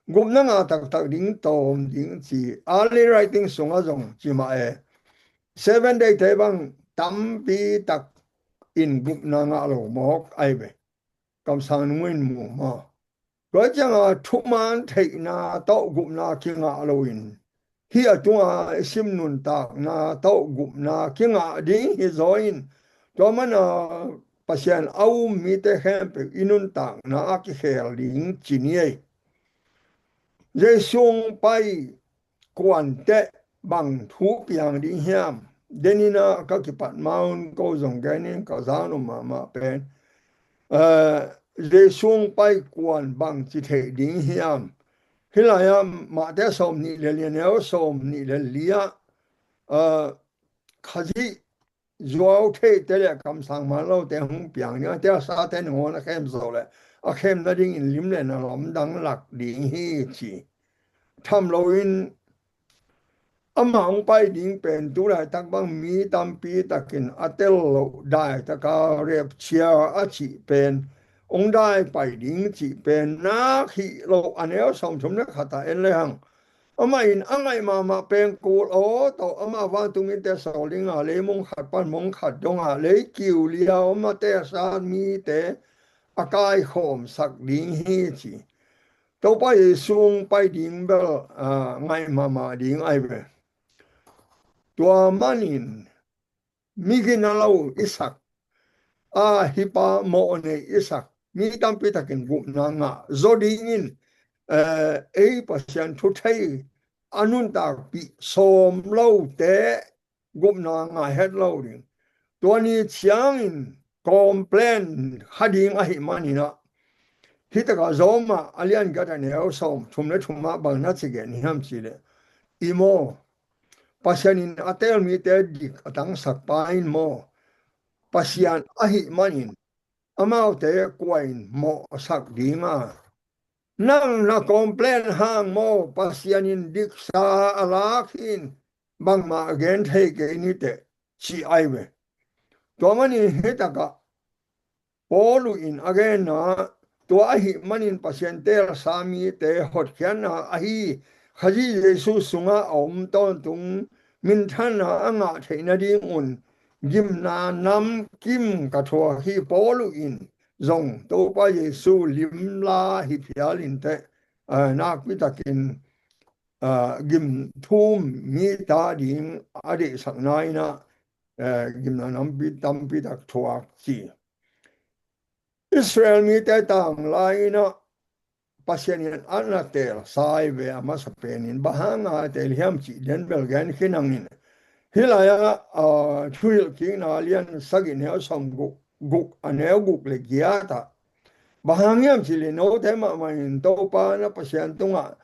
Gupna ngah taktak ding tawm ding ci. Early writing sungah zong ci mah e. Seven Day-te bang tampi tak in gupna ngah lo mawk ai ve. Kamsang nung in mu maw. Tua cianga thuman theihna tawh gupna kingah loin, hih a tunga i sim nuntakna tawh gupna kingah ding hi zaw in, tua mana Pasian a um mite khempeuh i nuntakna a kikhel ding ci ni ei. Jesu hong pai kuan teh bang thu piang ding hiam? Deninah ka kipat maun ko zong genin ka zan um mahmah pen, eh, Jesu hong pai kuan bang ci theih ding hiam? Hih lai-ah Mate sawm nih le li a neu sawm nih le li-ah, eh, Khazih zuau theihte le kamsang man lote hong piang ding a, tia sate nangawn a khem zo le a khem nadingin lim le na lamdang lak ding hi ci. Tham loin ama hong pai ding pen tu laitak bang mi tampi takin a tel loh daitaka rapture a cih pen hong dai pai ding cih pen nak hih lo a neu sawmthum le khat ah en le hang. Amah in a ngaih mahmah pen kul aw tawh amah vantung mite sawl ding a, lei mong khat pan mong khat dong a, lei kiu liau a mate a sat mite a kaikhawmsak ding hi ci. Topa Jesu hong pai ding bel, ah, ngaih mahmah ding ahi ve. Tua manin mi gina lo i sak, a hipa mawh nei i sak, mi tampi takin gupna ngah zaw dingin, eh, ei Pasian thu thei a nuntakpih sawm lote gupna ngah het lo ding. Tua ni ciangin complain kha ding ahih manin ah, hih takah Rom ah a lian giat a neu sawmthum le thum ah bang na ci gen hiam cih leh, i maw, Pasian in a teel mite dik a tangsak pa in maw, Pasian ahih manin amaute kua in mawhsak ding a, nang na complain hang maw, Pasian in diksa a lak hi in, bangmah a gen thei kei ni teh, ci ahi ve. Tua manin hih takah Paul in a genna, tua ahih manin Pasian teelsa mite hotkhiatna ahi Khazih Jesu sungah a om tawntung minthanna a ngah theih nadingun gimna nam kim ka thuak hi. Paul in zong Topa Jesu limla hi phial in teh, ah, nakpi takin, ah, gim thum mi ta ding a deihsakna in ah, eh, gimna nampi tampi tak thuak ci. Israel mite tang lai-in ah Pasian in a na teelsa hi ve a masa penin. Bang hanga teel hiam cih den bel gen khin hang in. Hih lai-ah, ah, Thuhilhkikna lian sagih neu sawmguk, guk, a neu guk le giat ah, bang hang hiam cih leh note mahmah in Topa na Pasian tungah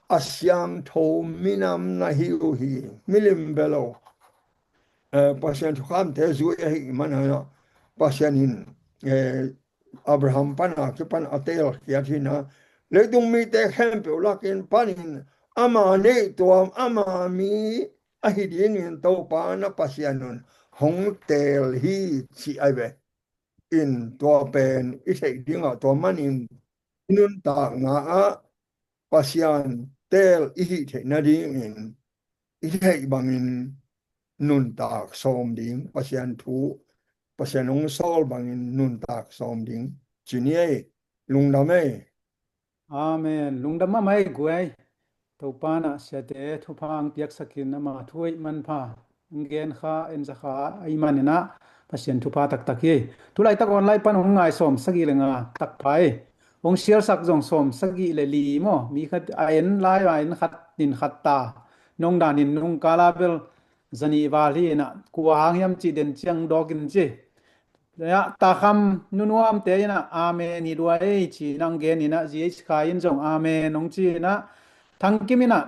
a siangtho minam na hi uh hi. Milim bel lo, eh, Pasian thukhamte zui ahih manin ah, Pasian in, eh, Abraham pana kipan a teelkhiat hi in ah, leitung mite khempeuh lakin panin ama neih tuam, ama mi ahi dingin Topa na Pasian un hong teel hi ci ahi ve. In tua pen i theih dingah, tua manin i nuntakna ah Pasian teel i hih theih nadingin i theih bangin nuntak sawm ding, Pasian thu, Pasian hong sawl bangin nuntak sawm ding ci ni ei. Lungdam ei. Amen. Lungdam mahmah ei guai. Topa in ah siate thupha hong piaksak in, ama thu hoih manpha hong gen kha, en za kha ahih manin ah Pasian thupha taktak hi. Tulaitak online pan hong ngai sawm sagih le nga takpha ei. Hong sialsak zong sawm sagih le li maw. Mi khat a en lai, a en khat in khat ta. Nong danin nungkala bel zanih val hi in ah, kua hang hiam cih den ciang dawk in ci. Tua ah, Takham Nunuamte in ah, amen hi lua ei ci in ah hong gen in ah, G H Khai in zong amen hong ci in ah, Thangkim in ah,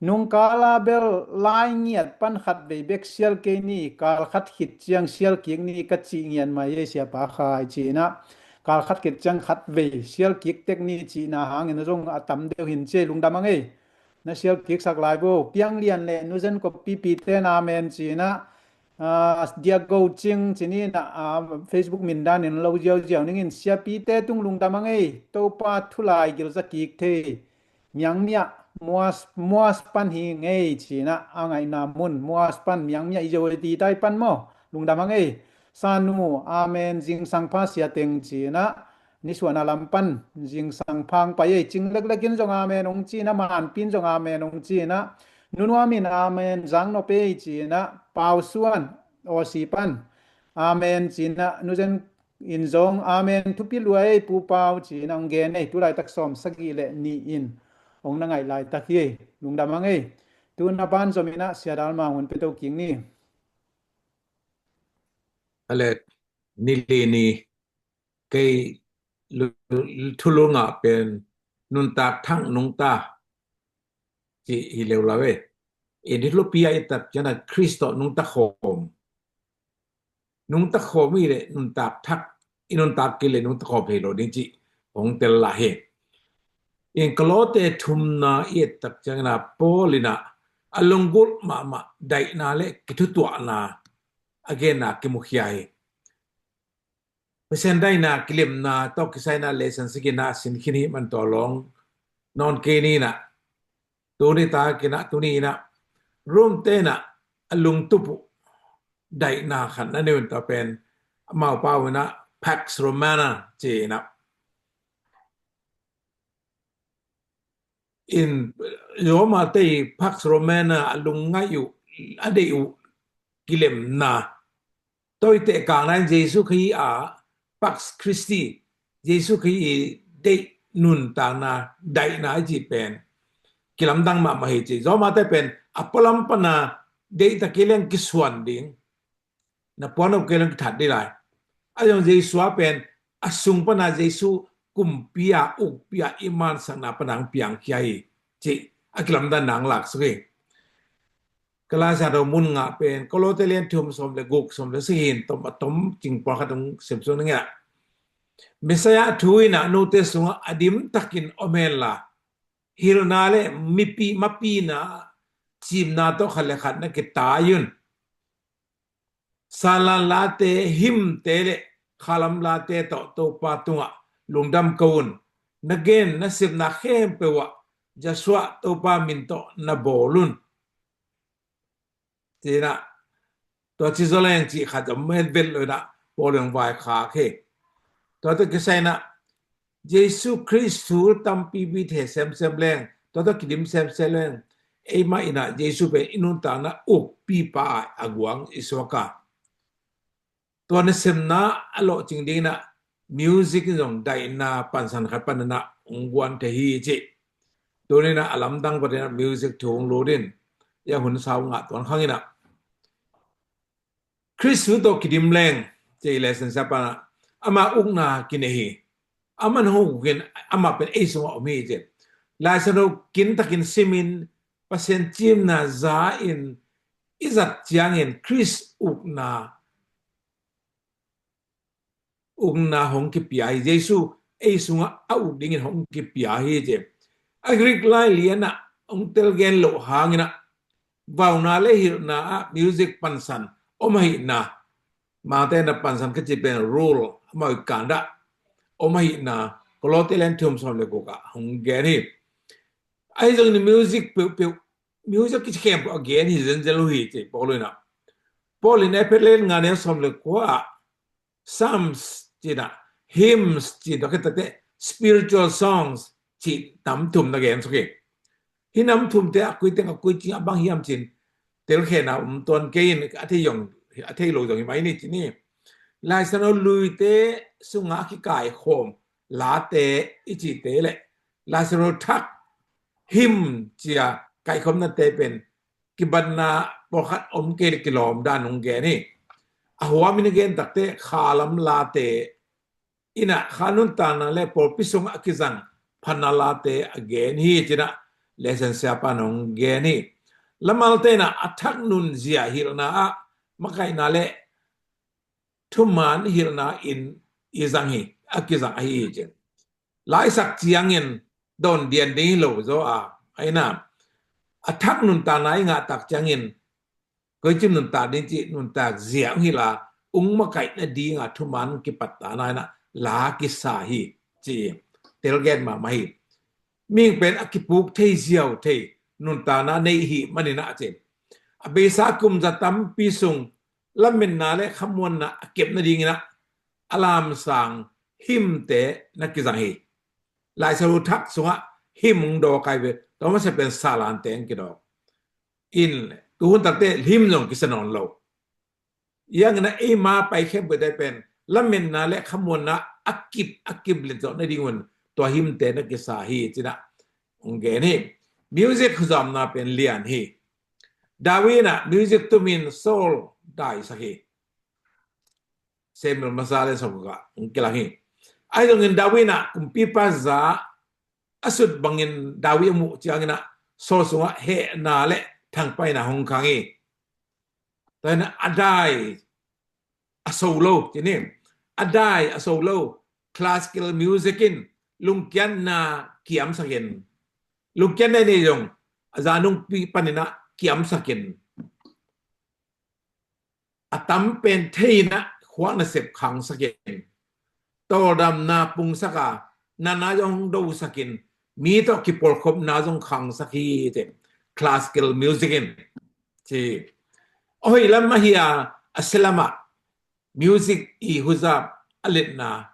nungkala bel lai ngiat pan khat vei bek sial kei ni, kal khat khit ciang sial kik ni ka cih ngiat mai ei Siapa Khai ci in ah, kal khat khit ciang khat vei sial kik tek ni cihna hangin zong a tam deuh hi in ci ei. Lungdam hang ei. Na sial kiksak lai vo. Piang Lian le Nu Zen Kop Pipi ten amen ci in ah, ah, Dia Go Cing ci ni in ah, ah, Facebook min danin lo ziauziau ning in. Siapite tung lungdam hang ei. Topa thu lai gilza kik thei Miang Mia, Muas, Muas pan hi ing ei ci in ah, a ngaihna mun Muas pan, Miang Mia i Zo ti tai pan maw. Lungdam hang ei. Sanu, amen, zingsang pha Sia Teng ci in ah, nisuahna lam pan zingsang pha hong pai ei. Cing Leklek in zong amen hong ci in ah, Manpi in zong amen hong ci in ah, Nunuam in amen zang nop ei ci in ah, Pau Suan, Aussie pan amen ci in ah, Nu Zen in zong amen, thupi lua ei Pu Pau ci in ah hong gen ei. Tulaitak sawm sagih le nih in hong na ngaih laitak hi ei. Lungdam hang ei. Tu na banzom in ah Sia Dal Mang hun pia to kik ni. Ale, ni li ni kei lu-, thulu ngah pen nuntak thak nungta cih hi leuleu ei. I ni lupi a i tak ciangin Khrist tawh nungta khawm. Nungta khawm i leh nuntak thak, i nuntak kei leh nunta khawm thei lo ding cih hong tel lai hi. In Kolose thumna i et tak ciangin Paul in ah a lunggulh mahmah daihna le kithutuahna a genna kimukhia hi. Pasian daihna kilemna tawh kisai in ah lesson six in ah sin khin hi. Man tua lawng nawn kei ni in ah, tuni takin ah, tuni in ah Rom te in ah a lungtup uh daihna khat na nei un. Tua pen amau pau in ah Pax Romana ci in ah, in Roma te i Pax Romana a lungngaih uh, a deih uh kilemna, tawite kangna in Jesu Khrih a Pax Christi, Jesu Khrih i deih nuntakna, daihna i cih pen kilamdang mahmah hi ci. Roma te pen a pualam pana deih tak kei leng kisuan ding, na puan uh kei leng kithat ding lai. A zong Jesu a pen a sung pana Jesu kumpi a ukpi a i mansakna pana ang piangkhia hi ci a kilamdanna ang laksuk hi. Ka Lai Siangtho mun ngah pen Kolose lian thum sawm le guk, sawm le sagih in tom a tom cing pawlkhat hong simsuk ning a. Messiah thu in ah note sungah a dimtakin om henla, hilhna le mipi mapina, cimna tawh khat le khat na kitai un. Sanlan late, hymn te le khalam late tawh Topa tungah lungdam ko un. Na gen na sepna khempeuh ah Joshua Topa min tawh na bawl un. Ci in ah, tua ci zaw leng cih khat om het vet lo in ah, Paul in vaikhak hi. Tua tawh kisai in ah Jesu Khrih thu tampipi thei semsem leng, tua tawh kidim semsem leng, eimah in ah Jesu pen i nuntakna ukpipa a guang i suak a. Tua nasemna a lawhcing ding in ah music in zong daihna pansan khat pan in ah hong guan thei hi ci. Tuni in ah a lamdang patin ah music thu hong lut in, i a hun sau ngah tuan khang in ah Khrist thu tawh kidim leng, ci lesson sia pan ah, ama ukna kinei hi. Aman hong uk in, ama pen ei sungah om hi ci. Lai Siangtho kintakin simin, Pasian cimna za in i zat ciangin Khrist ukna ukna hong kipia hi. Jesu ei sungah a uk dingin hong kipia hi ci. A Greek lai lian ah hong telgen loh hangin ah, vauna le hilhna ah music pansan om ahihna, mangte na pansan ka ci pen rule, amau i kandah om ahihna Kolose lian thum sawm le guk ah hong gen hi. Ahi zongin music peuhpeuh, music kici khempeuh a gen hi zenzen lo hi ci Paul in ah. Paul in Efesa lian nga neu sawm le kua ah Psalms ci in ah, hymns ci in ah, tua khit takte spiritual songs ci nam thum na gen suk hi. Hih nam thumte a kui teng a kui cing a bang hiam ci in telkhiatna om tuan kei in, a thei zong, a thei lo zong hi mai ni ci ni. Lai Siangtho luite sungah a kikaikhawm late i cihte le Lai Siangtho thak, hymn ci a kaikhawmnate pen kibatna pawlkhat om kei le kilawm dan hong gen hi. A huamin a gen takte khalam late in ah kha nuntakna le pawlpi sungah a kizang phatna late a gen hi ci in ah lesson siapa in hong gen hi. Lamalte in ah a thak nunzia hilhna ah makaihna le thuman hilhna in i zang hi, a kizang ahi hi ci. Laisak ciangin dawn dian ding hi lo zaw a, ahi na, a thak nuntakna i ngah tak ciangin koici nuntak ding cih nuntak zia hong hilh a, hong makaih nading a thuman kipat ta na in ah la kisa hi ci. Telgen mahmah hi. Mihing pen a kipuk thei ziau thei nuntakna nei hi manin ah ci. A beisa kum za tampi sung lametna le khamuanna a kep nadingin ah a lamsang hymnte na kizang hi. Lai Siangtho thak sungah hymn hong dawk hi ve, tua masa pen salante hong kidawk. In tuhun takte hymn zong kisa nawn lo. Iangin ah eima pai khempeuhte pen lametna le khamuanna a kip a kip let zawh nadingun tua hymnte na kisa hi ci in ah hong gen hi. Music huzamna pen lian hi. David in ah music tumin Saul daisak hi. Samuel masa le sawm guk ah hong kilang hi. Ahi zongin David in ah kumpipa za a sut bangin David a muh ciangin ah Saul sungah hehna le thangpaihna hong khang hi. Tua in ah a dai a so lo ci ni, a dai a so lo, classical music in lungkiatna kiamsak in, lungkiatna nei zong a zanungpi panin ah kiamsak in, a tam pen thei in ah khuak nasep khangsak in, tawldamna pungsak a, natna zong hong dosak in, mi tawh kipawlkhopna zong khangsak hi ci. Classical music in ci. A hoih lam ahi a, a sia lam ah music i huzap a letna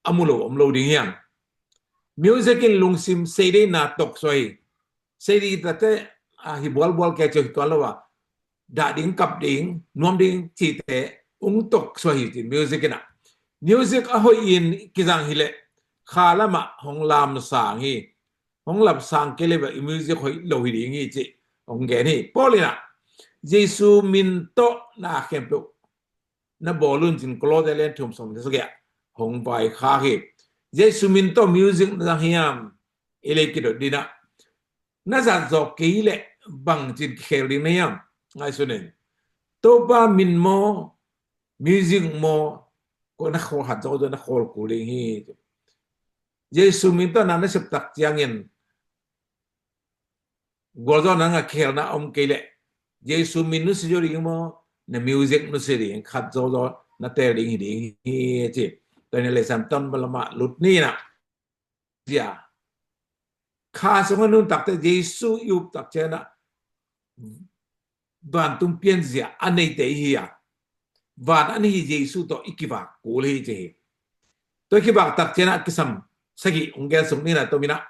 a mu lo om lo ding hiam? Music in lungsim seideina toksuah hi. Seidei tate, a, hi bualbual kei ciang hi tuan lo a, dah ding, kap ding, nuam ding cihte hong toksuah hi ci music in ah. Music a hoih in kizang hi leh kha lam ah hong lamsang hi. Hong lapsang kei leh bel i music hoih lo hi ding hi ci hong gen hi. Paul in ah, Jesu min tawh na khempeuh na bawl un ci-in Kolose lian thum sawm le sagih ah hong vaikhak hi. Jesu min tawh music na zang hiam? I lei kidot ding ah, na zat zawh kei leh bangci-in kikhel ding na hiam? Ngaihsun in. Topa min maw, music maw, kua na khawl, khat zawzaw na khawl kul ding hi. Jesu min tawh na na sep tak ciangin gualzawhna, a kikhelna om kei leh Jesu min nusia zaw ding maw, na music nusia ding, khat zawzaw na teel ding hi ding hi ci. Tua hi leh Satan lam ah lut ni in ah, zia, kha sungah nuntakte Jesu i up tak ciangin ah vantung pianzia a neite i hi a, van an hi Jesu tawh i kivak kul hi ci hi. Tua i kivak tak ciangin ah kisam sagih hong gen suk ni in ah, tua min ah,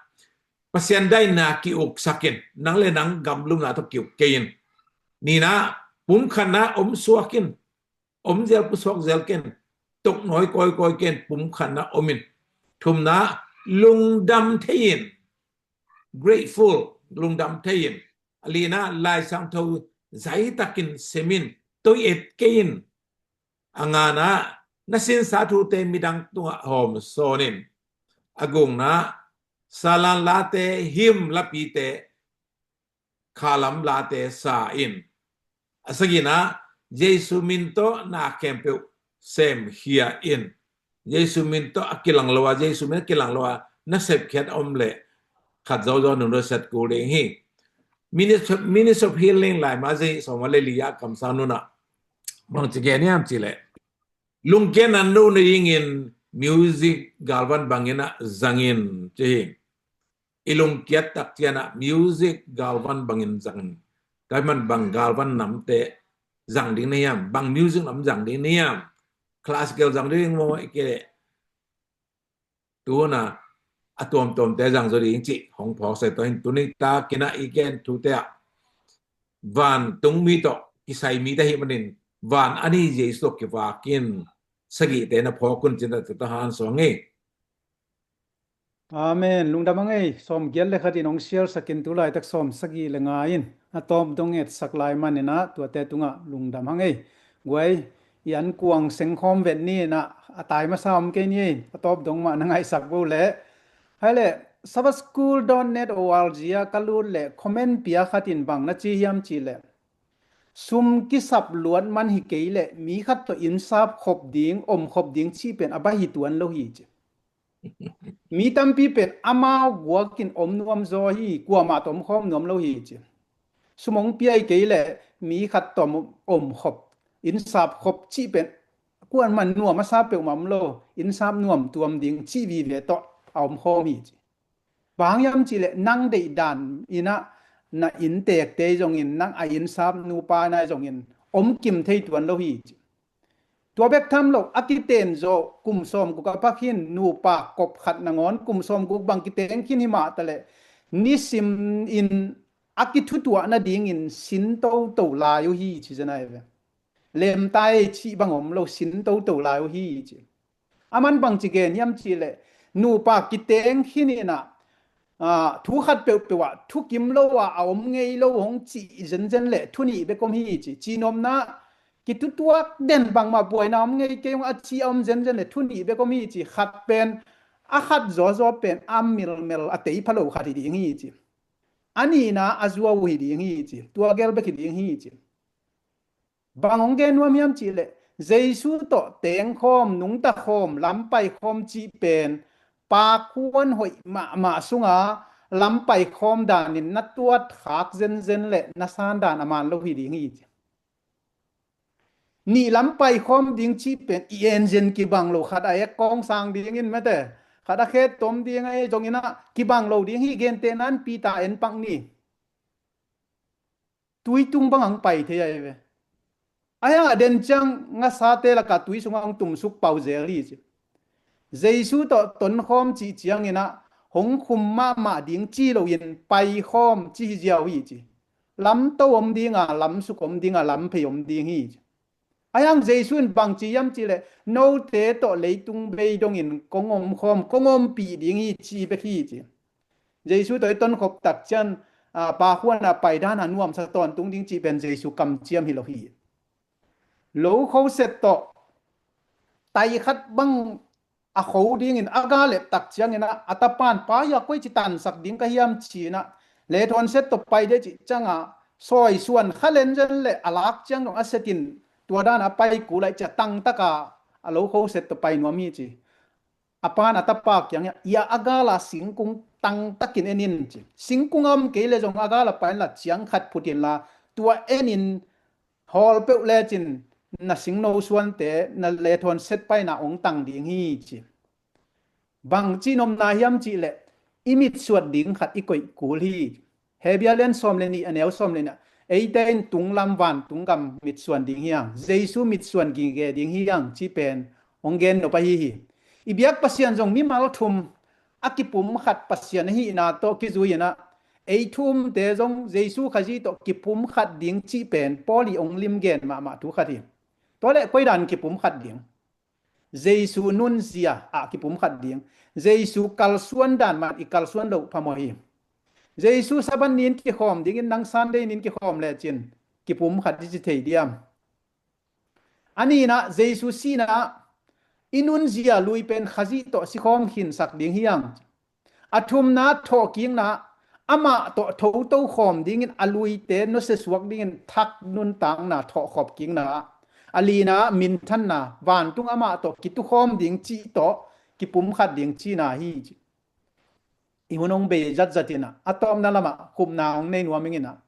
Pasian daihna ki-uksak in, nang le nang gamlumna tawh ki-uk kei in. Ni in ah, pumkhatna om suak in, om zel pusuak zel ken, tok nawi kawikawi ken, pumkhatna om in. Thumna, lungdam thei in, grateful, lungdam thei in. A lina, Lai Siangtho zaitakin sem in, toi et kei in. A ngana, na sinsa thute midang tungah hawmsawn in. A gukna, salan late, hymn lapite, khalam late sa in. A sagihna, Jesu min tawh na khempeuh semkhia in. Jesu min tawh a kilang lo a, Jesu min a kilang lo a na sepkhiat om leh khat zawzaw nungdawset kul ding hi. Ministry, Ministry of Healing lai ma zei sawm le li a kamsang nunah bangci gen hiam cih leh, lungkiat nan lo nadingin music galvan bangin ah zang in ci hi. I lungkiat tak ciangin ah music galvan bangin zang in. Tua ahih man bang galvan namte zang ding na hiam? Bang music nam zang ding na hiam? Classical zang ding maw, i ke tu hun a a tuamtuamte zang zaw ding cih hong phawk sa hi. Tua hi-in tuni takin ah i gen thute ah vantung mi tawh kisai mite ahih manin van an hi Jesu tawh kivak in, sagihte na phawk un ci-in ah tuta hong suang hi. Amen. Lungdam hang ei. Sawm giat le khat in hong sialsak in, tu laitak sawm sagih le nga in a tawp dong etsak lai manin ah tuate tungah lungdam hang ei. Guai, i an kuang sengkhawm vet ni in ah, a tai masa om kei ni ei, a tawp dong mah na ngaihsak bo leh. Hai leh, sabbathschool dot net org a ka lut leh comment pia khat in bang na ci hiam cih leh, sum kisap luat man hi kei leh mi khat tawh innsap khop ding, om khop ding cih pen a baih hi tuan lo hi ci. Mi tampi pen amau guakin om nuam zaw hi, kuamah tawh om khawm nuam lo hi ci. Sum hong pia hi kei leh mi khat tawh om khop, innsap khop cih pen kuaman nuam a sa peuhmah om lo, innsap nuam tuam ding cih vive tawh a om khawm hi ci. Bang hang hiam cih leh nang deih dan in ah na inntekte zongin, nang a innsap nupa in ah zongin om kim thei tuan lo hi ci. Tua bek tham lo, a kiten zawh kum sawm guk a pak hin nupa kop khat nangawn kum sawm guk bang kiteng khin hi mah ta leh nisim in a kithutuah nadingin sin toto lai uh hi ci zen ahi ve. Lemtai cih bang om lo, sin toto lai uh hi ci. A man bangci gen hiam cih leh, nupa kiteng khin in ah, aa, thu khat peuhpeuh ah thukim lo a, a om ngei lo hong cih zenzen leh thu nih bek om hi ci. Cihnopna, kithutuak den, bangmah buaina om ngei kei hong a cih a om zenzen leh thu nih bek om hi ci. Khat pen, a khat zawzaw pen a milmel, a tei pha lo khat hi ding hi ci. A nihna a zuau hi ding hi ci. Tua gel bek hi ding hi ci. Bang hong gen nuam hiam cih leh, Jesu tawh tengkhawm, nungtakhawm, lampaikhawm cih pen pakhuan hoih mahmah sunga lampaikhawm danin na tuat khak zenzen leh na san dan a man lo hi ding hi ci. Nih lam paikhawm ding cih pen i en zen kibang lo, khat a ek kawng sang dingin mate, khat a khet tom ding ahi zongin ah kibang lo ding hi, gentehna in Peter en pak ni. Tui tung bang ang pai thei ahi ve. A hiang a den ciang ngasate laka tui sungah ang tumsuk pau zel hi ci. Jesu tawh tonkhawm cih ciangin ah hong khum mahmah ding ci loin paikhawm ci hi ziau hi ci. Lamto om dinga, lamsuk om dinga, lamphei om ding hi ci. A hiang Jesu in bang ci hiam cih leh, note tawh leitung bei dongin kong omkhawm, kong ompih ding hi ci bek hi ci. Jesu tawh i tonkhop tak ciang, a, Pa khuana paidan a nuamsa tawntung ding cih pen Jesu kamciam hi lo hi. Lo khoset tawh tai khat bang a kho dingin a ga lep tak ciangin ah, a tapan, Pa, hia koi ci tansak ding ka hiam ci-in ah, lethawn set tawh pai ding cih ciangah, sawi suan kha lenzen le a lak ciang dong a setin, tua dan a pai kul lai ci-a tangtaka a lo khoset tawh pai nuam hi ci. A pan a tapa kiangah, ia a gala singkung tangtakin en in ci. Singkung a om kei le zong a gala pai inla ciang khat phut inla, tua enin hawl peuh lecin na singno suante, na lethawn set paina ong tang ding hi ci. Bang ci nopna hiam cih leh, i mitsuat ding khat i koih kul hi. Hebru lian sawm le nih a neu sawm le nih ah, eite in tunglam vantung gam mitsuan ding hi hang, Jesu mitsuan gige ding hi hang cih pen hong gen nop ahi hi. I biak Pasian zong mimal thum a kipum khat Pasian ahihna tawh kizui-in ah, ei thu-umte zong Jesu Khazih tawh kipum khat ding cih pen Paul i hong lim gen mahmah thu khat hi. Tua leh koi dan kipum khat ding? Jesu nunzia ah kipum khat ding. Jesu kalsuan dan mah i kalsuan loh phamawh hi. Jesu Sabbath ni-in kikhawm dingin nang Sunday ni-in kikhawm lecin kipum khat i ci thei diam? A nihna, Jesu sihna, i nunzia lui pen Khazih tawh sikhawm khinsak ding hi hang. A thumna, thawhkikna, amah tawh thoto khawm dingin a luite nusia suak dingin thak nuntakna thawhkhop kikna. A lina, minthanna, vantung amah tawh kitukhawm ding cih tawh kipumkhat ding cihna hi ci. I hun hong bei zatzat in ah, a tawpna lamah khupna hong nei nuam ing in ah,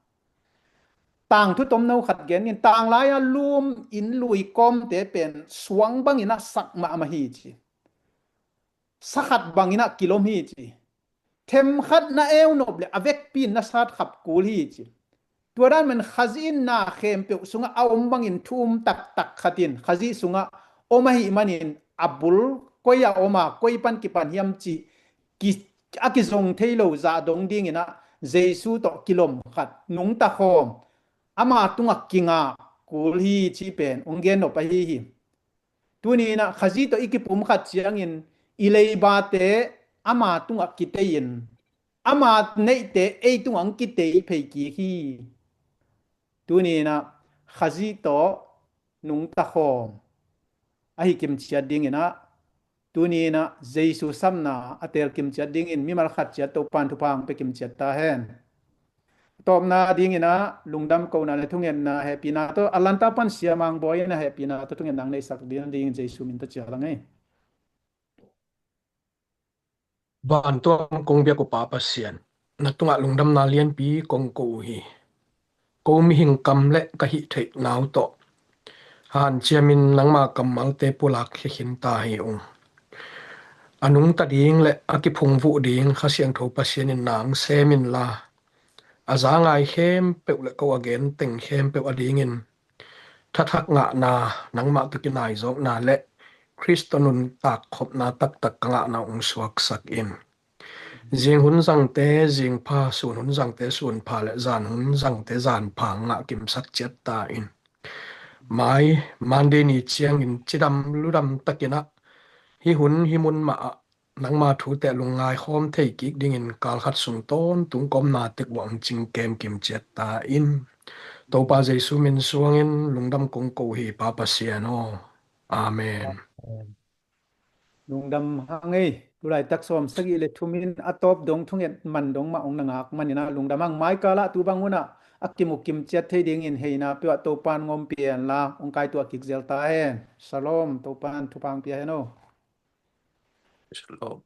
tangthu tomno khat gen ing. Tanglai-a lum inn lui kawmte pen suang bangin ah sak mahmah hi ci. Sa khat bangin ah kilom hi ci. Themkhat na eu nop le a vekpi in na sat khap kul hi ci. Tua dan man Khazih in na khempeuh sungah a om bangin thu-um taktak khat in Khazih sungah om ahih manin a bul koi a om a, koi pan kipan hiam cih ki, a kizong thei lo zah dong dingin ah Jesu tawh kilom khat, nungta khawm, ama tungah kingak kul hi cih pen hong gen nop ahi hi. Tuni in ah Khazih tawh i kipum khat ciangin i leibate ama tungah kitei-in, ama neihte ei tungah hong kitei phei kik hi. Tuni in ah Khazih tawh nungta khawm ahi kimciat dingin ah, tuni in ah Jesu sapna a teel kimciat dingin mimal khat ciat Topan thupha hong pia kimciat ta hen. Tawpna dingin ah lungdam kohna le thungetna hehpihna tawh Atlanta pan Sia Mang Bawi in a hehpihna tawh thungetna hong neihsak ding dingin Jesu min tawh cial a ngei. Vantung kong biak uh Pa Pasian, na tungah lungdamna lianpi kong ko uh hi. Ko mihing kam le ka hih theihna uh tawh hanciamin nangma kammalte pulak khia khin ta hi ung. A nungta ding le a kiphungvuh ding Kha Siangtho Pasian in nang sem inla, a za ngai khempeuh le ko a gen teng khempeuh adingin thathak ngahna, nangmah tawh kinaizawkna le Khristo nuntak khopna taktak ka ngahna ung suaksak in. Zing hun zangte zingpha, sun hun zangte sunpha le zan hun zangte zanpha ngah kimsak ciat ta in. Mai Monday ni ciangin cidam ludam takin ah hih hun hih mun mah ah nangma thute lungngai khawm thei kik dingin kalkhat sung tawntung ka omna tek uah hong cingkem kimciat ta in. Topa Jesu min suangin lungdam kong ko uh hi Pa Pasian aw. Amen. Lungdam hang ei. Tulaitak sawm sagih le thum in a tawp dong thunget man dong mah hong na ngak manin ah lungdam hang. Mai kalah tu bang hun ah a kimu kimciat thei dingin heina peuh ah Topan ngawm pia henla hong kaituah kik zel ta hen. Shalom. Topan thupha hong pia hen aw. Shalom.